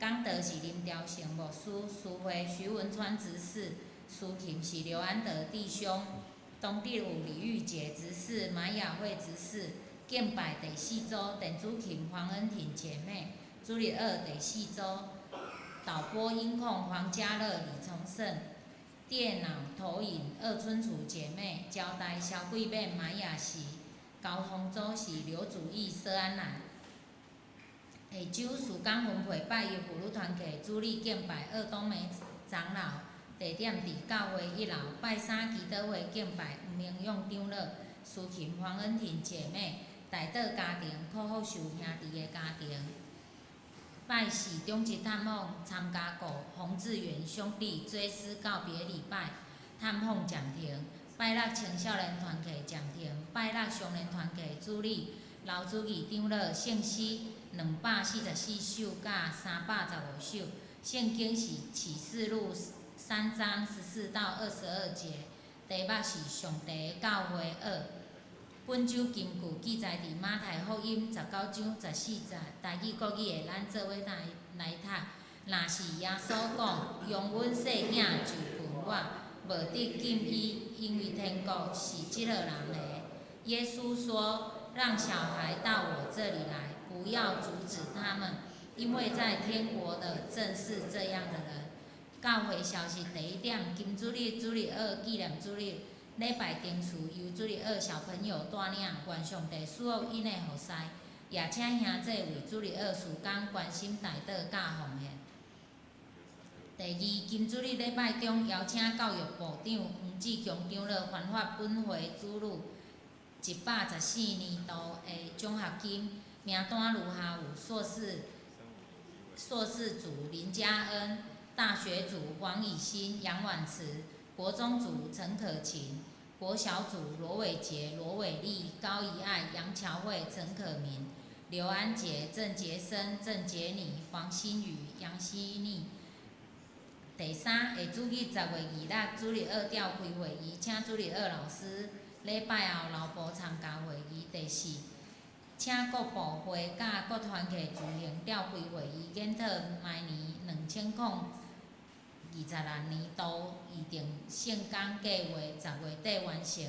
B: 講道是林朝成牧師，司會徐文川執事，司琴是劉安德弟兄。當日有李玉潔執事、馬雅慧執事。敬拜第四組電子琴黃恩婷姐妹，主日學第四組導播音控黃家樂、李崇勝，電腦投影二春廚姐妹，招待蕭桂敏、馬雅琪，交通組是劉祖義、佘安蘭。下週事工分配，拜一婦女團契主日敬拜鄂東梅長老，地點佇教會一樓。拜三祈禱會敬拜吳明勇長老，司琴黃恩婷姐妹。大島家庭柯福壽兄弟的家庭，拜四長執探訪參加過洪志遠兄弟追思告別禮拜，探訪暫停。拜六青少年團契暫停，拜六少年團契主理劉主義長老聖詩244首佮315首，聖經是啟示錄3章14到22節，題目是上帝的教會二。本周金句記載佇馬太福音19章14節，台語國語的咱做伙來來讀。若是耶穌講，容阮細囝就近我，無得禁伊，因為天國是這號人的。耶穌說：讓小孩到我這裡來，不要阻止他們，因為在天國的正是這樣的人。教會消息第一點，金主日主日學紀念主日。禮拜定時由主日學小朋友帶領，願上帝賜福𪜶的服侍，也請兄弟為主日學事工關心代禱佮奉獻。第二，金主日禮拜中邀請教育部長黃志強長老頒發本會子女114年度的獎學金，名單如下有碩士組林嘉恩，大學組黃以欣、楊婉慈，國中組陳可琴。國小組羅偉傑、羅偉麗、高怡愛、楊喬慧、陳可明、劉安傑、鄭傑生、鄭傑妮、黃新宇、楊希妮。第三，下主日10月26主日學召開會議，請主日學老師禮拜後留步參加會議。第四，請各部會佮各團契自行召開會議，研討明年2026年度預定聖工計劃10月底完成，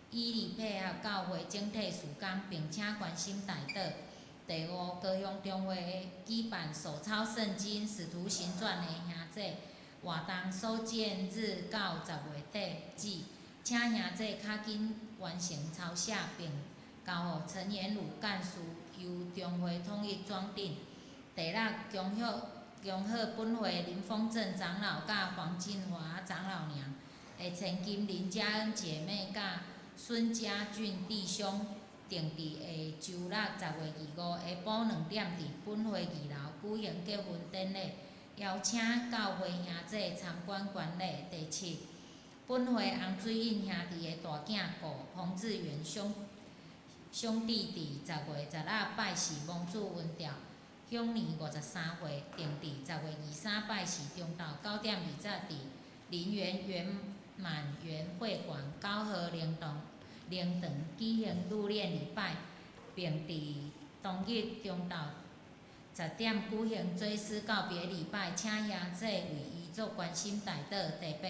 B: 以利配合教會整體事工，並且關心代禱。第五，高雄中會舉辦手抄聖經《使徒行傳》的兄弟活動，所見日到10月底止，請兄弟較緊完成抄寫，並交予陳延魯幹事，由中會統一裝訂。第六，恭賀本會林豐正長老佮黃進華長老娘的千金林嘉恩姐妹佮孫家俊弟兄，定佇下週六10月25下晡2點，佇本會2樓舉行結婚典禮，邀請教會兄弟參觀觀禮。第七，本會洪水印兄弟的大囝顧洪志遠兄弟佇10月16拜四蒙主恩召，享年53歲，定佇10月23拜四中晝9點20佇林園圓滿園會館九號靈堂舉行入殮禮拜，並佇當日中晝10點舉行追思告別禮拜，請兄弟為遺族關心代禱。第八，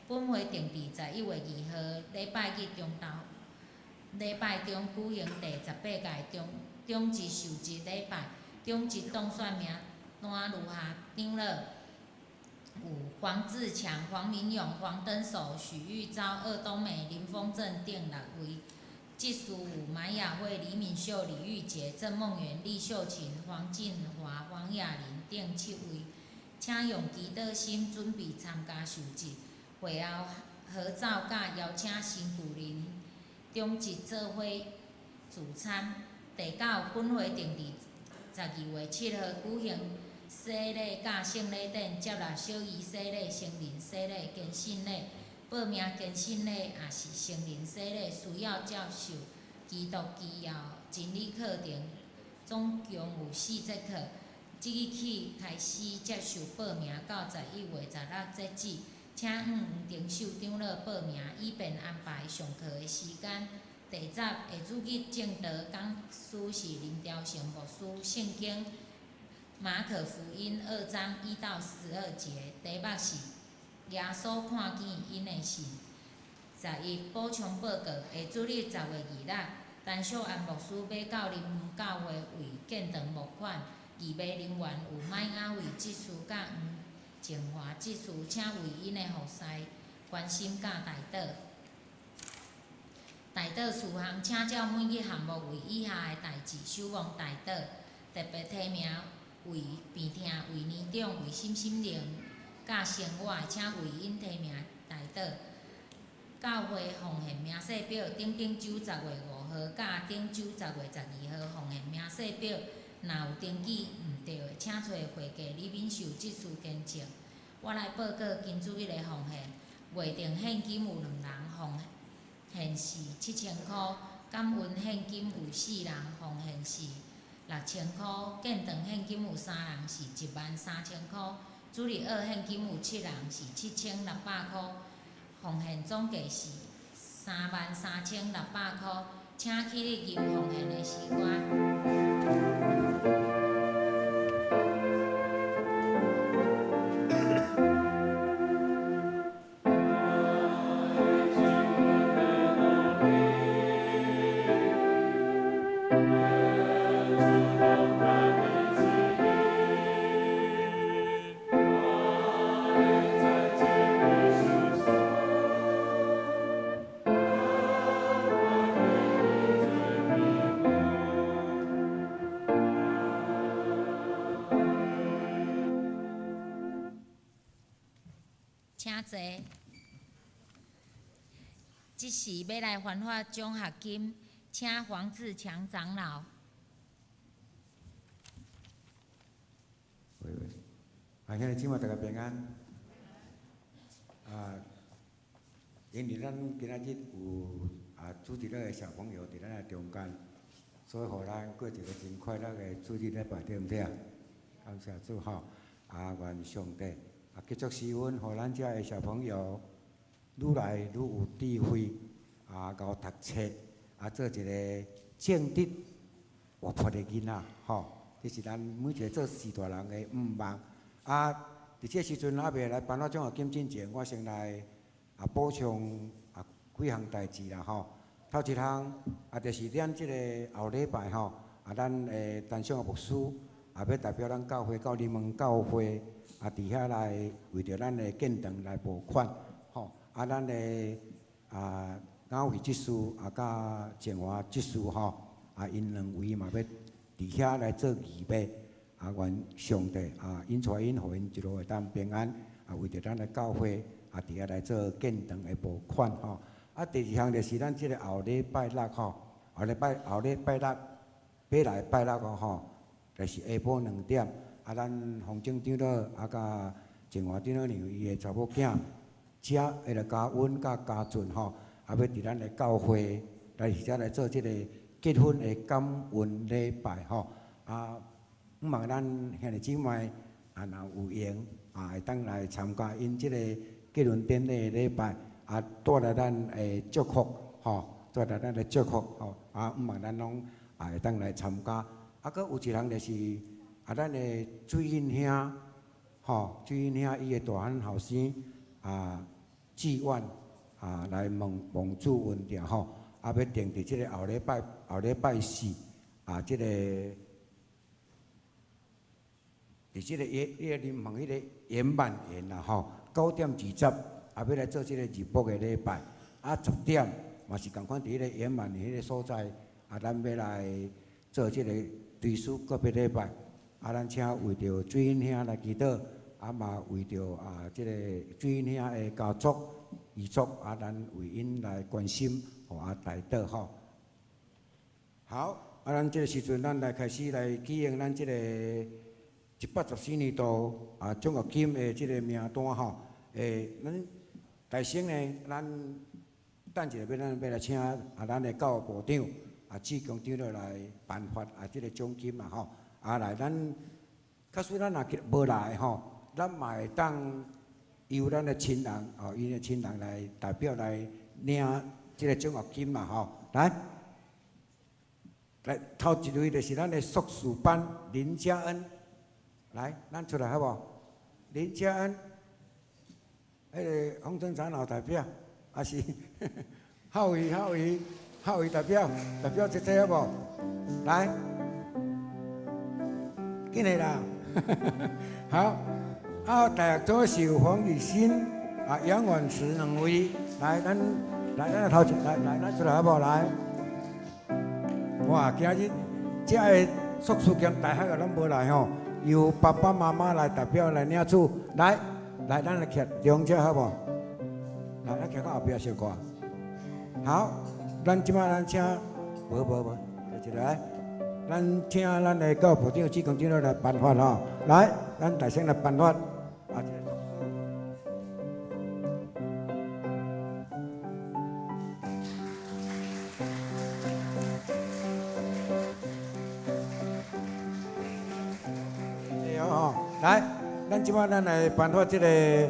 B: 本會定佇11月2號禮拜日中晝禮拜中舉行第18屆中長執受職禮拜，長執當選名單如下：長老有黃志強、黃明勇、黃登守、許玉昭、鄂東美、林豐正等6位。執事有馬雅慧、李敏秀、李玉潔、鄭夢圓、李秀琴、黃進華、黃雅玲等7位。請用祈禱心準備參加受職。會後合照佮邀請新舊林長執做伙聚餐。第九，本會定佇12月7號舉行洗禮佮聖禮典，接納小兒洗禮、成人洗禮、堅信禮、報名堅信禮，抑是成人洗禮，需要接受基督基要真理課程，總共有四節課。即日起開始接受報名，到11月16截止。請向黃定秀長老報名，以便安排上課的時間。第十，下主日證道講師是林朝成牧師，聖經馬可福音2章1到12節，題目是耶穌看見𪜶的信。11，補充報告，下主日10月26，陳淑安牧師欲到林園教會為建堂募款，義賣人員有麥雅慧執事佮黃靜華執事，請為𪜶的服侍關心佮代禱。代禱事項，請照每一項目為以下的代誌守望代禱，特別提名為病痛、為年長、為身心靈佮生活的，請為𪜶提名代禱。教會奉獻明細表，頂頂週10月5號佮頂週10月12號奉獻明細表，若有登記毋對的，請揣會計李敏秀執事更正。我來報告今主日的奉獻，月定獻金有兩人奉獻是7000箍，感恩獻金有四人奉獻是6000箍，建堂獻金有三人是13000箍，主日學獻金有七人是7600箍，奉獻總計是33600箍，請起立吟奉獻的詩歌。請坐。這時欲來頒發獎學金，請黃志強長老。
J: 喂喂，啊，兄弟姊妹大家平安。啊，因為咱今仔日有啊主日學的小朋友佇咱的中間，所以予咱過一個真快樂的主日禮拜，對毋對啊？感謝主吼，啊，願上帝啊繼續施恩，予咱遮的小朋友愈來愈有智慧，啊，𠢕讀冊，啊，做一個正直活潑的囡仔，吼。這是咱每一個做序大人的願望。啊，佇這個時陣還未來頒發獎學金進前，我先來啊補充啊幾項代誌啦，吼。頭一項啊，就是咱這個後禮拜吼，啊，咱的陳尚牧師啊，欲代表咱教會到林門教會啊，佇遐來為著咱的建堂來募款，吼。啊，咱的啊雅慧執事啊，佮靜華執事吼，啊，𪜶兩位嘛欲佇遐來做義賣，啊，願上帝啊，引帶𪜶，予𪜶一路會當平安，啊，為著咱的教會啊，佇遐來做建堂的募款吼。啊，第二項就是咱這個後禮拜六吼，後禮拜六，欲來拜六哦吼，就是下晡兩點，啊，咱洪正長老啊，佮靜華長老娘伊的查某囝，遮彼个嘉溫佮嘉俊吼，啊，欲佇咱的教會來佇遮來做這個結婚的感恩禮拜吼。啊，向望咱兄弟姊妹啊，若有閒啊，會當來參加𪜶這個結婚典禮的禮拜，啊，帶來咱的祝福吼，帶來咱的祝福吼，啊，向望咱攏啊會當來參加。啊，閣有一項就是啊，咱的水印兄吼，水印兄伊的大漢後生啊，志遠啊，來問王主恩定吼，啊，欲定佇這個後禮拜四啊，這個佇這個耶林門彼個圓滿園啦吼，9點20啊，欲來做這個入卜的禮拜，啊，10點嘛是仝款佇彼個圓滿園彼個所在，啊，咱欲來做這個追思告別禮拜，啊，咱請為著水印兄來祈禱，啊嘛為著啊這個水印兄的家族遺囑啊，咱為𪜶來關心，予啊代禱吼。好，啊，咱這个時陣，咱來開始來舉行咱這個114年度啊獎學金的這個名單吼。咱大先呢，咱等一下欲咱欲來請啊，咱的教育部長啊，志強長老來頒發啊這個獎金嘛吼。啊來，咱假使咱若無來吼，咱嘛會當由咱的親人哦，𪜶的親人來代表來領這個獎學金嘛吼。來，來頭一位就是咱的碩士班林嘉恩，來，咱出來好無？林嘉恩，彼个洪正長老代表，抑是浩宇浩宇浩宇代表，代表這這好無？來，緊來啦！好，啊，大學組是有黃雨欣、啊楊婉慈兩位，來，咱來咱頭前來來，咱出來好無？來，哇，今日這个碩士兼大學的攏無來吼，由爸爸媽媽來代表來領取，來來，咱來徛中間好無？來，咱徛到後壁小可。好，咱這擺咱請，無無無，一個來。咱請咱的教育部長、志強長老來頒發吼，來，咱大聲來頒發。啊，這個吼，來，咱這擺咱來頒發這个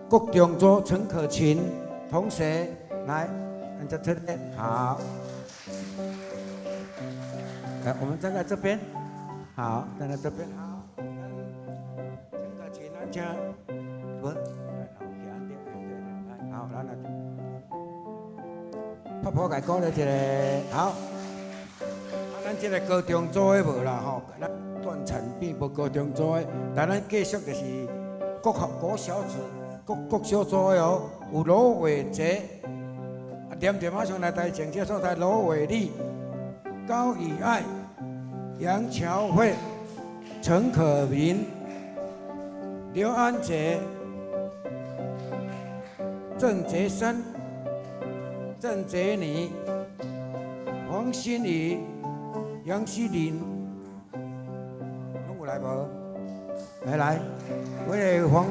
J: 國中組陳可琴同學，來，咱這這邊好。來，我們站在這邊，好，站在這邊，好。陳可琴，咱請，無，來，好，咱來，拍破蓋講咧一个，好。啊，咱這个高中組的無啦吼，咱斷層變無高中組的，但咱繼續就是國學國小組、國國小組的哦，有羅偉傑，啊，念著馬上來台前這所在羅偉立。高以愛、楊喬慧、陳可明、劉安杰、鄭杰森、鄭杰妮、黃心怡、楊希林，攏有來無？來來，阮个黃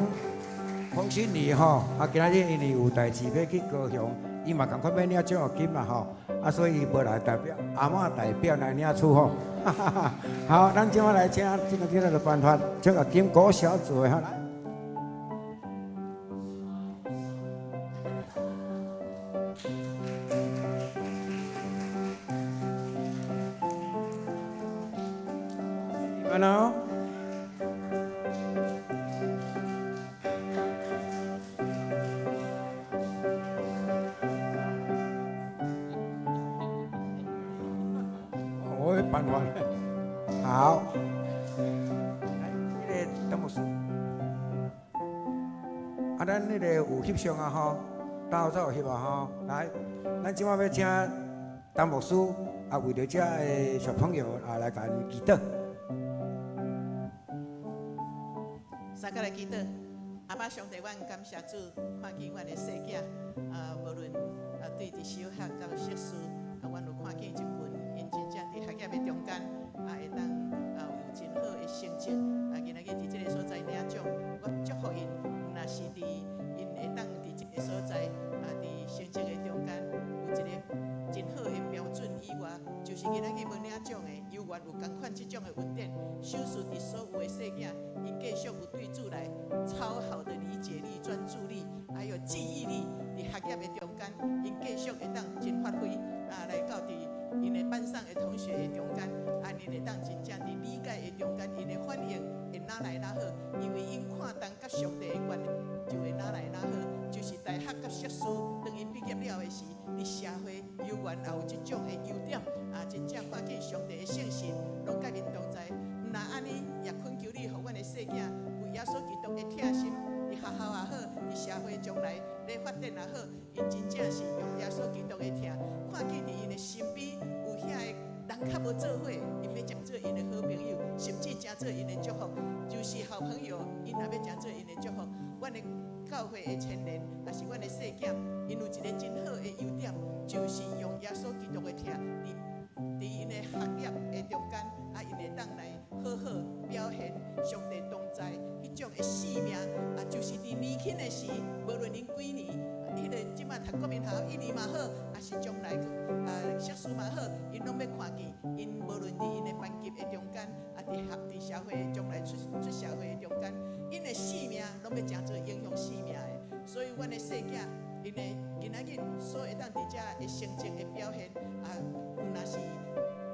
J: 黃心怡吼，啊，今仔日因為有代誌欲去高雄，伊嘛仝款欲領獎學金嘛吼。啊，所以伊無來代表，阿嬤代表來領取吼。好，咱這擺來請這個這個的頒發獎學金國小組的哈。來。你們哦。我會頒發。好，來，彼个鄧牧師，啊，咱彼个有翕相啊吼，大家有翕啊吼，來，咱這擺欲請陳牧師啊，為著遮个小朋友啊來共𪜶祈禱。
D: 三個來祈禱，阿爸上帝，阮感謝主，看見阮的細囝，啊，無論啊對佇小學到碩士，啊，阮有看見一群𪜶真正佇學業的中間，啊，會當啊有真好的成績，啊，今仔日佇這个所在領獎，我祝福𪜶，若是佇𪜶會當佇這个所在，啊，佇成績的中間有一个真好的標準以外，就是今仔日無領獎的，猶原有仝款這種的恩典，首次佇所有的細囝，𪜶繼續有對主來超好的理解力、專注力，還有記憶力，佇學業的中間，𪜶繼續會當真發揮，啊，來到佇𪜶的班上的同學的中間，啊，𪜶會當真正佇理解的中間，𪜶的反應會愈來愈好，因為𪜶看重佮上帝的關係就會愈來愈好。就是大學佮碩士，當𪜶畢業了的時，佇社會猶原也有這種的優點，啊，真正看見上帝的聖神攏佮𪜶同在。毋若按呢，也懇求你，予阮的細囝有耶穌基督的疼心，佇學校也好，佇社會將來咧發展也好，𪜶真正是用耶穌基督的疼，看見佇𪜶的身邊有遐个人較無做伙，𪜶欲誠做𪜶的好朋友，甚至誠做𪜶的祝福，就是好朋友，𪜶也欲誠做𪜶的祝福。阮的教會的青年，也是阮的細囝，𪜶有一个真好的優點，就是用耶穌基督的疼，佇𪜶的學業的中間，啊，𪜶會當來好好表現上帝同在彼種的生命，啊，就是佇年輕的時，無論𪜶幾年，彼個這馬讀國民學校一年嘛好，抑是將來啊碩士嘛好，𪜶攏欲看見，𪜶無論佇𪜶的班級的中間，啊，佇學佇社會將來出社會的中間，𪜶的生命攏欲成做影響生命的。所以，阮的細囝，𪜶的今仔日所會當佇遮的成績的表現，啊，有若是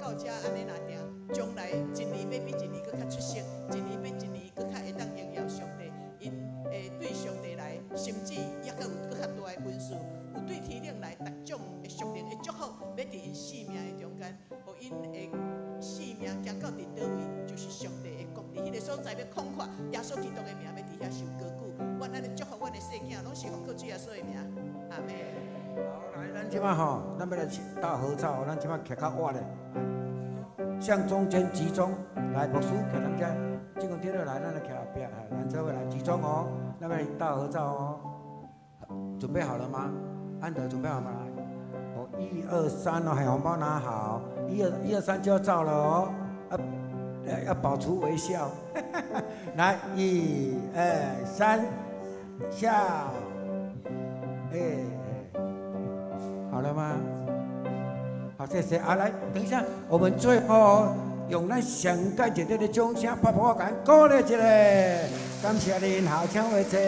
D: 到遮按呢若定，將來一年欲比一年閣較出色，一年比一年閣較會當榮耀上帝。𪜶會對上帝來，甚至猶閣有閣較大的恩賜，有對天頂來逐種的屬靈的祝福，欲佇𪜶生命的中間，予𪜶的生命行到佇佗位，就是上帝的國，佇彼个所在欲擴闊耶穌基督的名，欲佇遐受高舉。阮按呢祝福阮的細囝，攏是奉靠主耶穌的名。阿們。
J: 好，來，咱這馬吼，咱欲來大合照，咱這馬徛較倚咧，向中間集中。來，牧師徛咱遮，這個天來，咱來徛後壁，咱這位來集中哦，咱欲來大合照哦。準備好了嗎？安德準備好嗎？哦，一二三哦，紅包拿好，一二一二三就要照了哦，啊，要保持微笑。來，一二三，笑。哎，好了嗎？好，謝謝。啊，來，等一下，我們最後用咱上蓋熱烈的掌聲，拍拍共鼓勵一下。感謝您，好，請回座，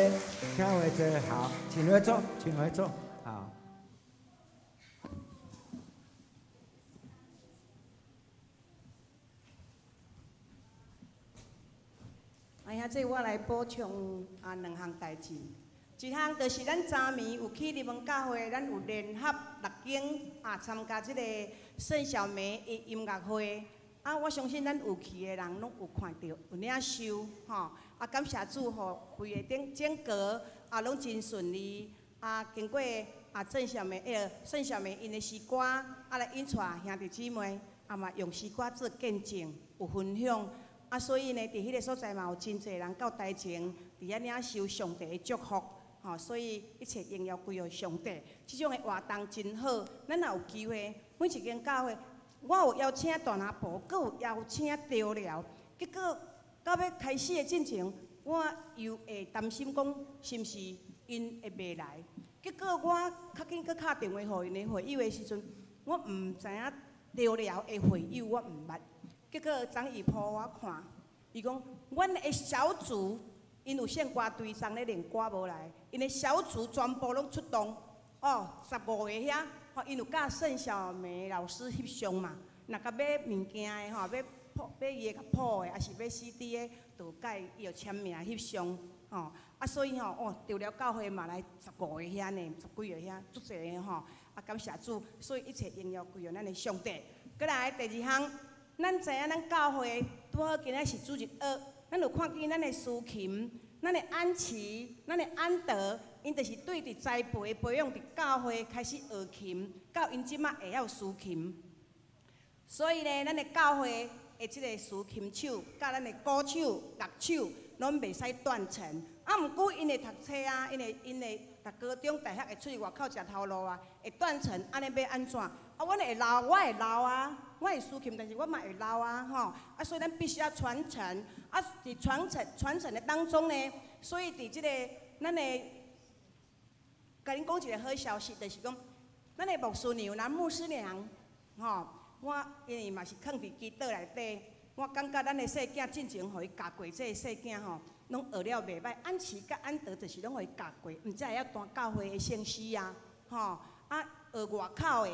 J: 請回座，好，請回座，請回座，好。
K: 哎呀，這我來補充啊兩項代誌。一項就是咱昨暝有去日門教會，咱有聯合六間啊參加這個盛小梅的音樂會。啊，我相信咱有去的人攏有看著，有領受吼。啊，感謝主吼，規个頂整個啊攏真順利。啊，經過啊鄭小梅彼個盛小梅𪜶的詩歌，啊來引帶兄弟姊妹，啊嘛用詩歌做見證，有分享。啊，所以呢，佇彼個所在嘛有真濟人到台前，佇遐領受上帝的祝福。吼，所以一切榮耀歸予上帝。這種的活動真好，咱若有機會，每一間教會，我有邀請大拿婆，閣有邀請著寮，結果到欲開始的進前，我又會擔心講是毋是𪜶會袂來。結果我較緊閣敲電話予𪜶的會友的時陣，我毋知影著寮的會友我毋捌。結果張姨鋪我看，伊講阮的小組。𪜶有聖歌隊昨咧練歌無來，𪜶的小組全部攏出動，哦，15個遐，吼，𪜶有教盛小梅老師翕相嘛，若共買物件的吼，欲譜買伊的譜的，抑是買 CD 的，就佮伊就簽名翕相，吼，啊，所以吼，哦，著寮教會嘛來15個遐呢，十幾個遐，足濟个吼，啊，感謝主，所以一切榮耀歸予咱的上帝。閣來第二項，咱知影咱教會拄好今仔是主日學。咱有看見咱的司琴、咱的安琪、咱的安德，𪜶就是對佇栽培培養佇教會開始學琴，到𪜶這馬會曉司琴。所以呢，咱的教會的這个司琴手，佮咱的鼓手、樂手，攏袂使斷層。啊，毋過𪜶會讀冊啊，𪜶會𪜶會讀高中、大學會出去外口食頭路啊，會斷層，按呢欲按怎？啊，阮會留，我會留啊，我會司琴，但是我嘛會留啊，吼！啊，所以咱必須要傳承。啊，佇傳承傳承的當中呢，所以佇這个咱的，共恁講一个好消息，就是講，咱的牧師娘、咱牧師娘，吼，我因為嘛是囥佇祈禱內底，我感覺咱的細囝進前予伊教過，這个細囝吼，攏學了袂䆀，安琪佮安德就是攏予伊教過，毋才會曉彈教會的聖詩啊，吼，啊，學外口的。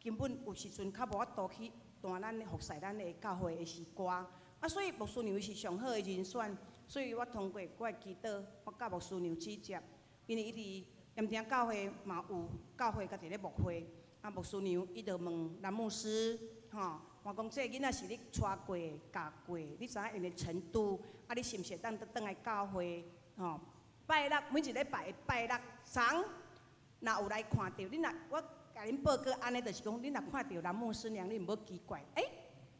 K: 根本有時陣較無法度去彈咱服侍咱的教會的詩歌，啊，所以牧師娘是上好的人選，所以我通過我的祈禱，我佮牧師娘指接，因為伊佇鹽埕教會嘛有教會家己咧牧會，啊，牧師娘伊就問藍牧師，吼，我講這个囡仔是你帶過教過，你知影𪜶的程度，啊，你是毋是會當轉來教會，吼，拜六每一禮拜的拜六昨若有來看著，你若我。共恁報告按呢，就是講，恁若看著藍牧師娘，恁毋好奇怪，欸，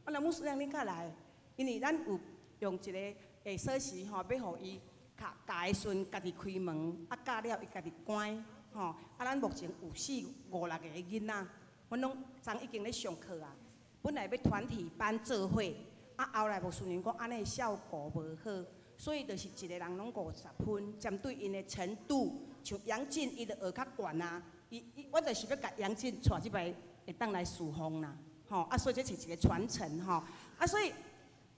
K: 啊藍牧師娘恁敢來？因為咱有用一个鎖匙吼，欲予伊，教教的时阵，家己开门，啊教了伊家己关，吼。啊，咱目前有四五六个囡仔，阮攏昨已经咧上课啊。本來欲團體班做伙，啊後來牧師娘講按呢效果無好，所以就是一个人攏50分，針對𪜶的程度，像楊進伊就學較懸啊，伊伊我就是欲共楊進帶這擺會當來侍奉啦，吼啊，所以這是一個傳承吼，啊所以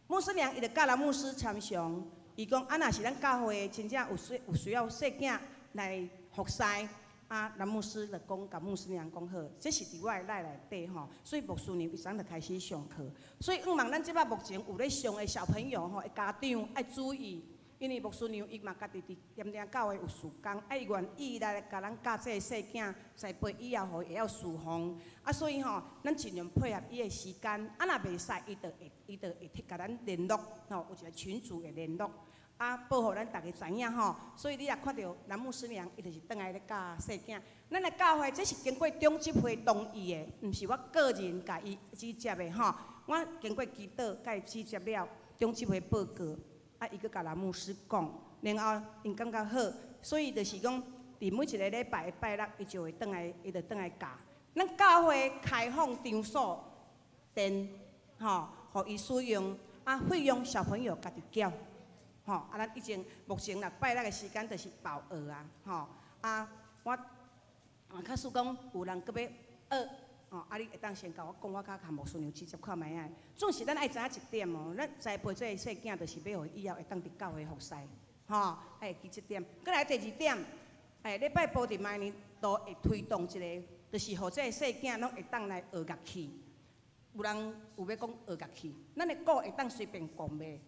K: 牧師娘伊就佮咱牧師參詳，伊講啊若是咱教會真正有需要細囝來服侍。啊，咱牧師就講，共牧師娘講好，這是佇我的內內底吼，所以牧師娘伊昨就開始上課。所以向望咱這擺目前有咧上的小朋友吼，家長愛注意，因為牧師娘伊嘛家己佇點點教會有事工，啊伊願意來共咱教這个細囝，栽培以後予伊會曉侍奉。啊，所以吼，咱盡量配合伊的時間，啊若袂使，伊就會共咱聯絡，吼，有一個群組會聯絡。啊，報予咱逐家知影吼，所以你若看著咱牧師娘，伊就是轉來咧教細囝。咱的教會這是經過長執會同意的，毋是我個人共伊指接的吼。我經過祈禱，共伊指接了，長執會報告，啊，伊閣共咱牧師講，然後𪜶感覺好，所以就是講，佇每一个禮拜的拜六，伊就會轉來，伊就轉來教。咱教會開放場所電，吼，予伊使用，啊，費用小朋友家己繳。吼，啊，咱以前目前若拜六的時間就是報學啊，吼，啊，我啊，假使講有人閣欲學，吼，啊，你會當先共我講，我較共牧師娘直接看覓仔。總是咱愛知影一點哦，咱栽培這个細囝，就是欲予伊以後會當佇教會服侍，吼，愛會記這點。閣來第二點，欸，禮拜埔佇明年度會推動一個，就是予這个細囝攏會當來學樂器。有人有欲講學樂器，咱的鼓會當隨便講袂？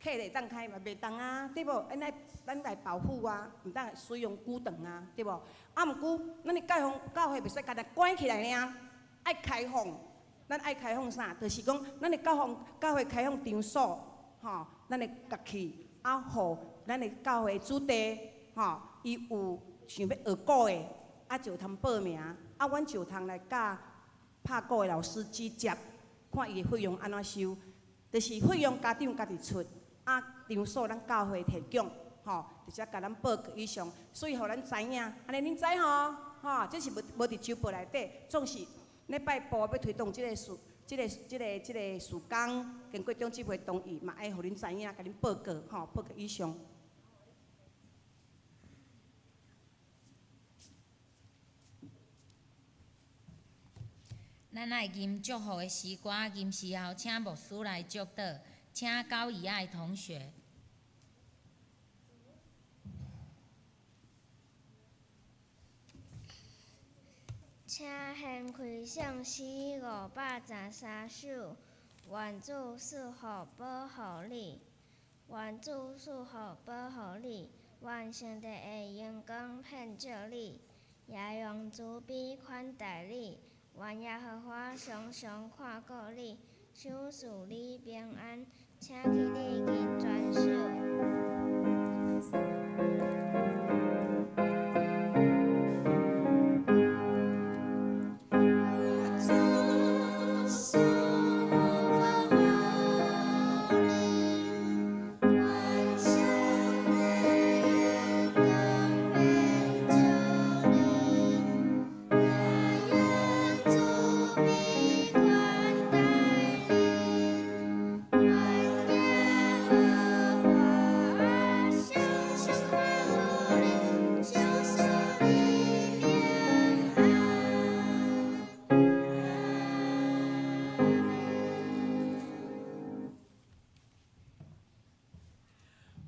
K: 客會當開嘛？袂當啊，對無？咱愛咱來保護啊，毋當使用久長啊，對無？啊，毋過咱的教會教會袂使干焦關起來爾，愛開放。咱愛開放啥？就是講，咱的教放教會開放場所，吼，咱的樂器啊，予咱的教會子弟，吼，伊有想欲學鼓的，啊，就通報名，啊，阮就通來教拍鼓的老師指接，看伊的費用按怎收，就是費用家長家己出。啊，場所咱教會提供，吼，直接共咱報告以上，所以予咱知影，按呢恁知吼，吼，這是無無佇週報內底，總是禮拜埔欲推動這个事，這个、這个、這个事工，經過長執會同意，嘛愛予恁知影，共恁報告，吼，報告以上。
B: 咱愛吟祝福的詩歌，吟詩後請牧師來祝禱。請高以愛同學。
C: 請掀開聖詩513首，願主賜福保護你，願主賜福保護你，願上帝的榮光遍照你，也用慈悲款待你，願耶和華常常看顧你，賞賜你平安。請起立，緊全手。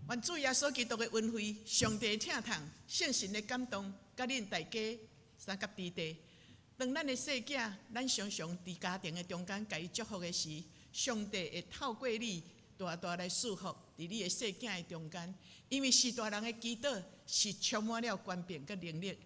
D: 願主耶穌基督的恩惠、上帝的疼痛、聖神的感動，佮恁大家三甲佇地。當咱的細囝，咱常常佇家庭的中間共伊祝福的時，上帝會透過你大大來賜福佇你的細囝的中間。因為是大人的祈禱是充滿了權柄佮能力，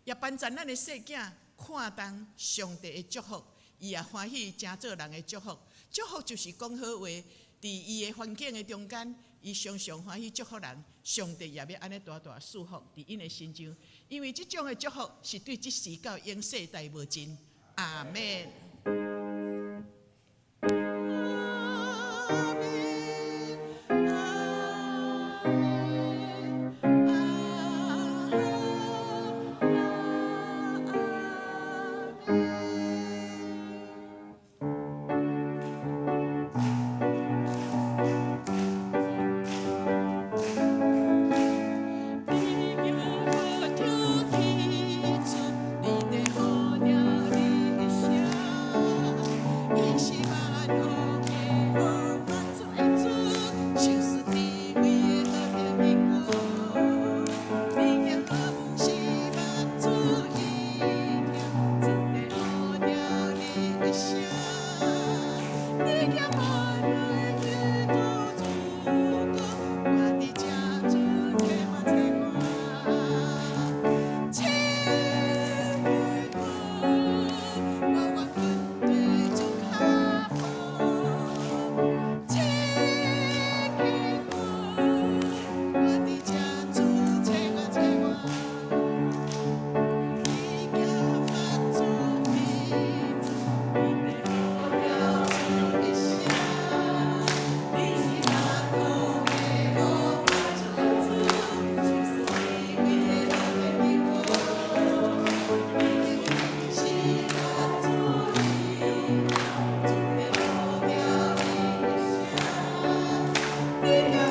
D: 也幫助咱的細囝看重上帝的祝福，伊也歡喜成做人的祝福。祝福就是講好話，佇伊的環境的中間。伊常常歡喜祝福人，上帝也欲按呢大大賜福佇𪜶的身上，因為這種的祝福是對這世到永世代無盡。阿們。阿們，阿們。
E: 你。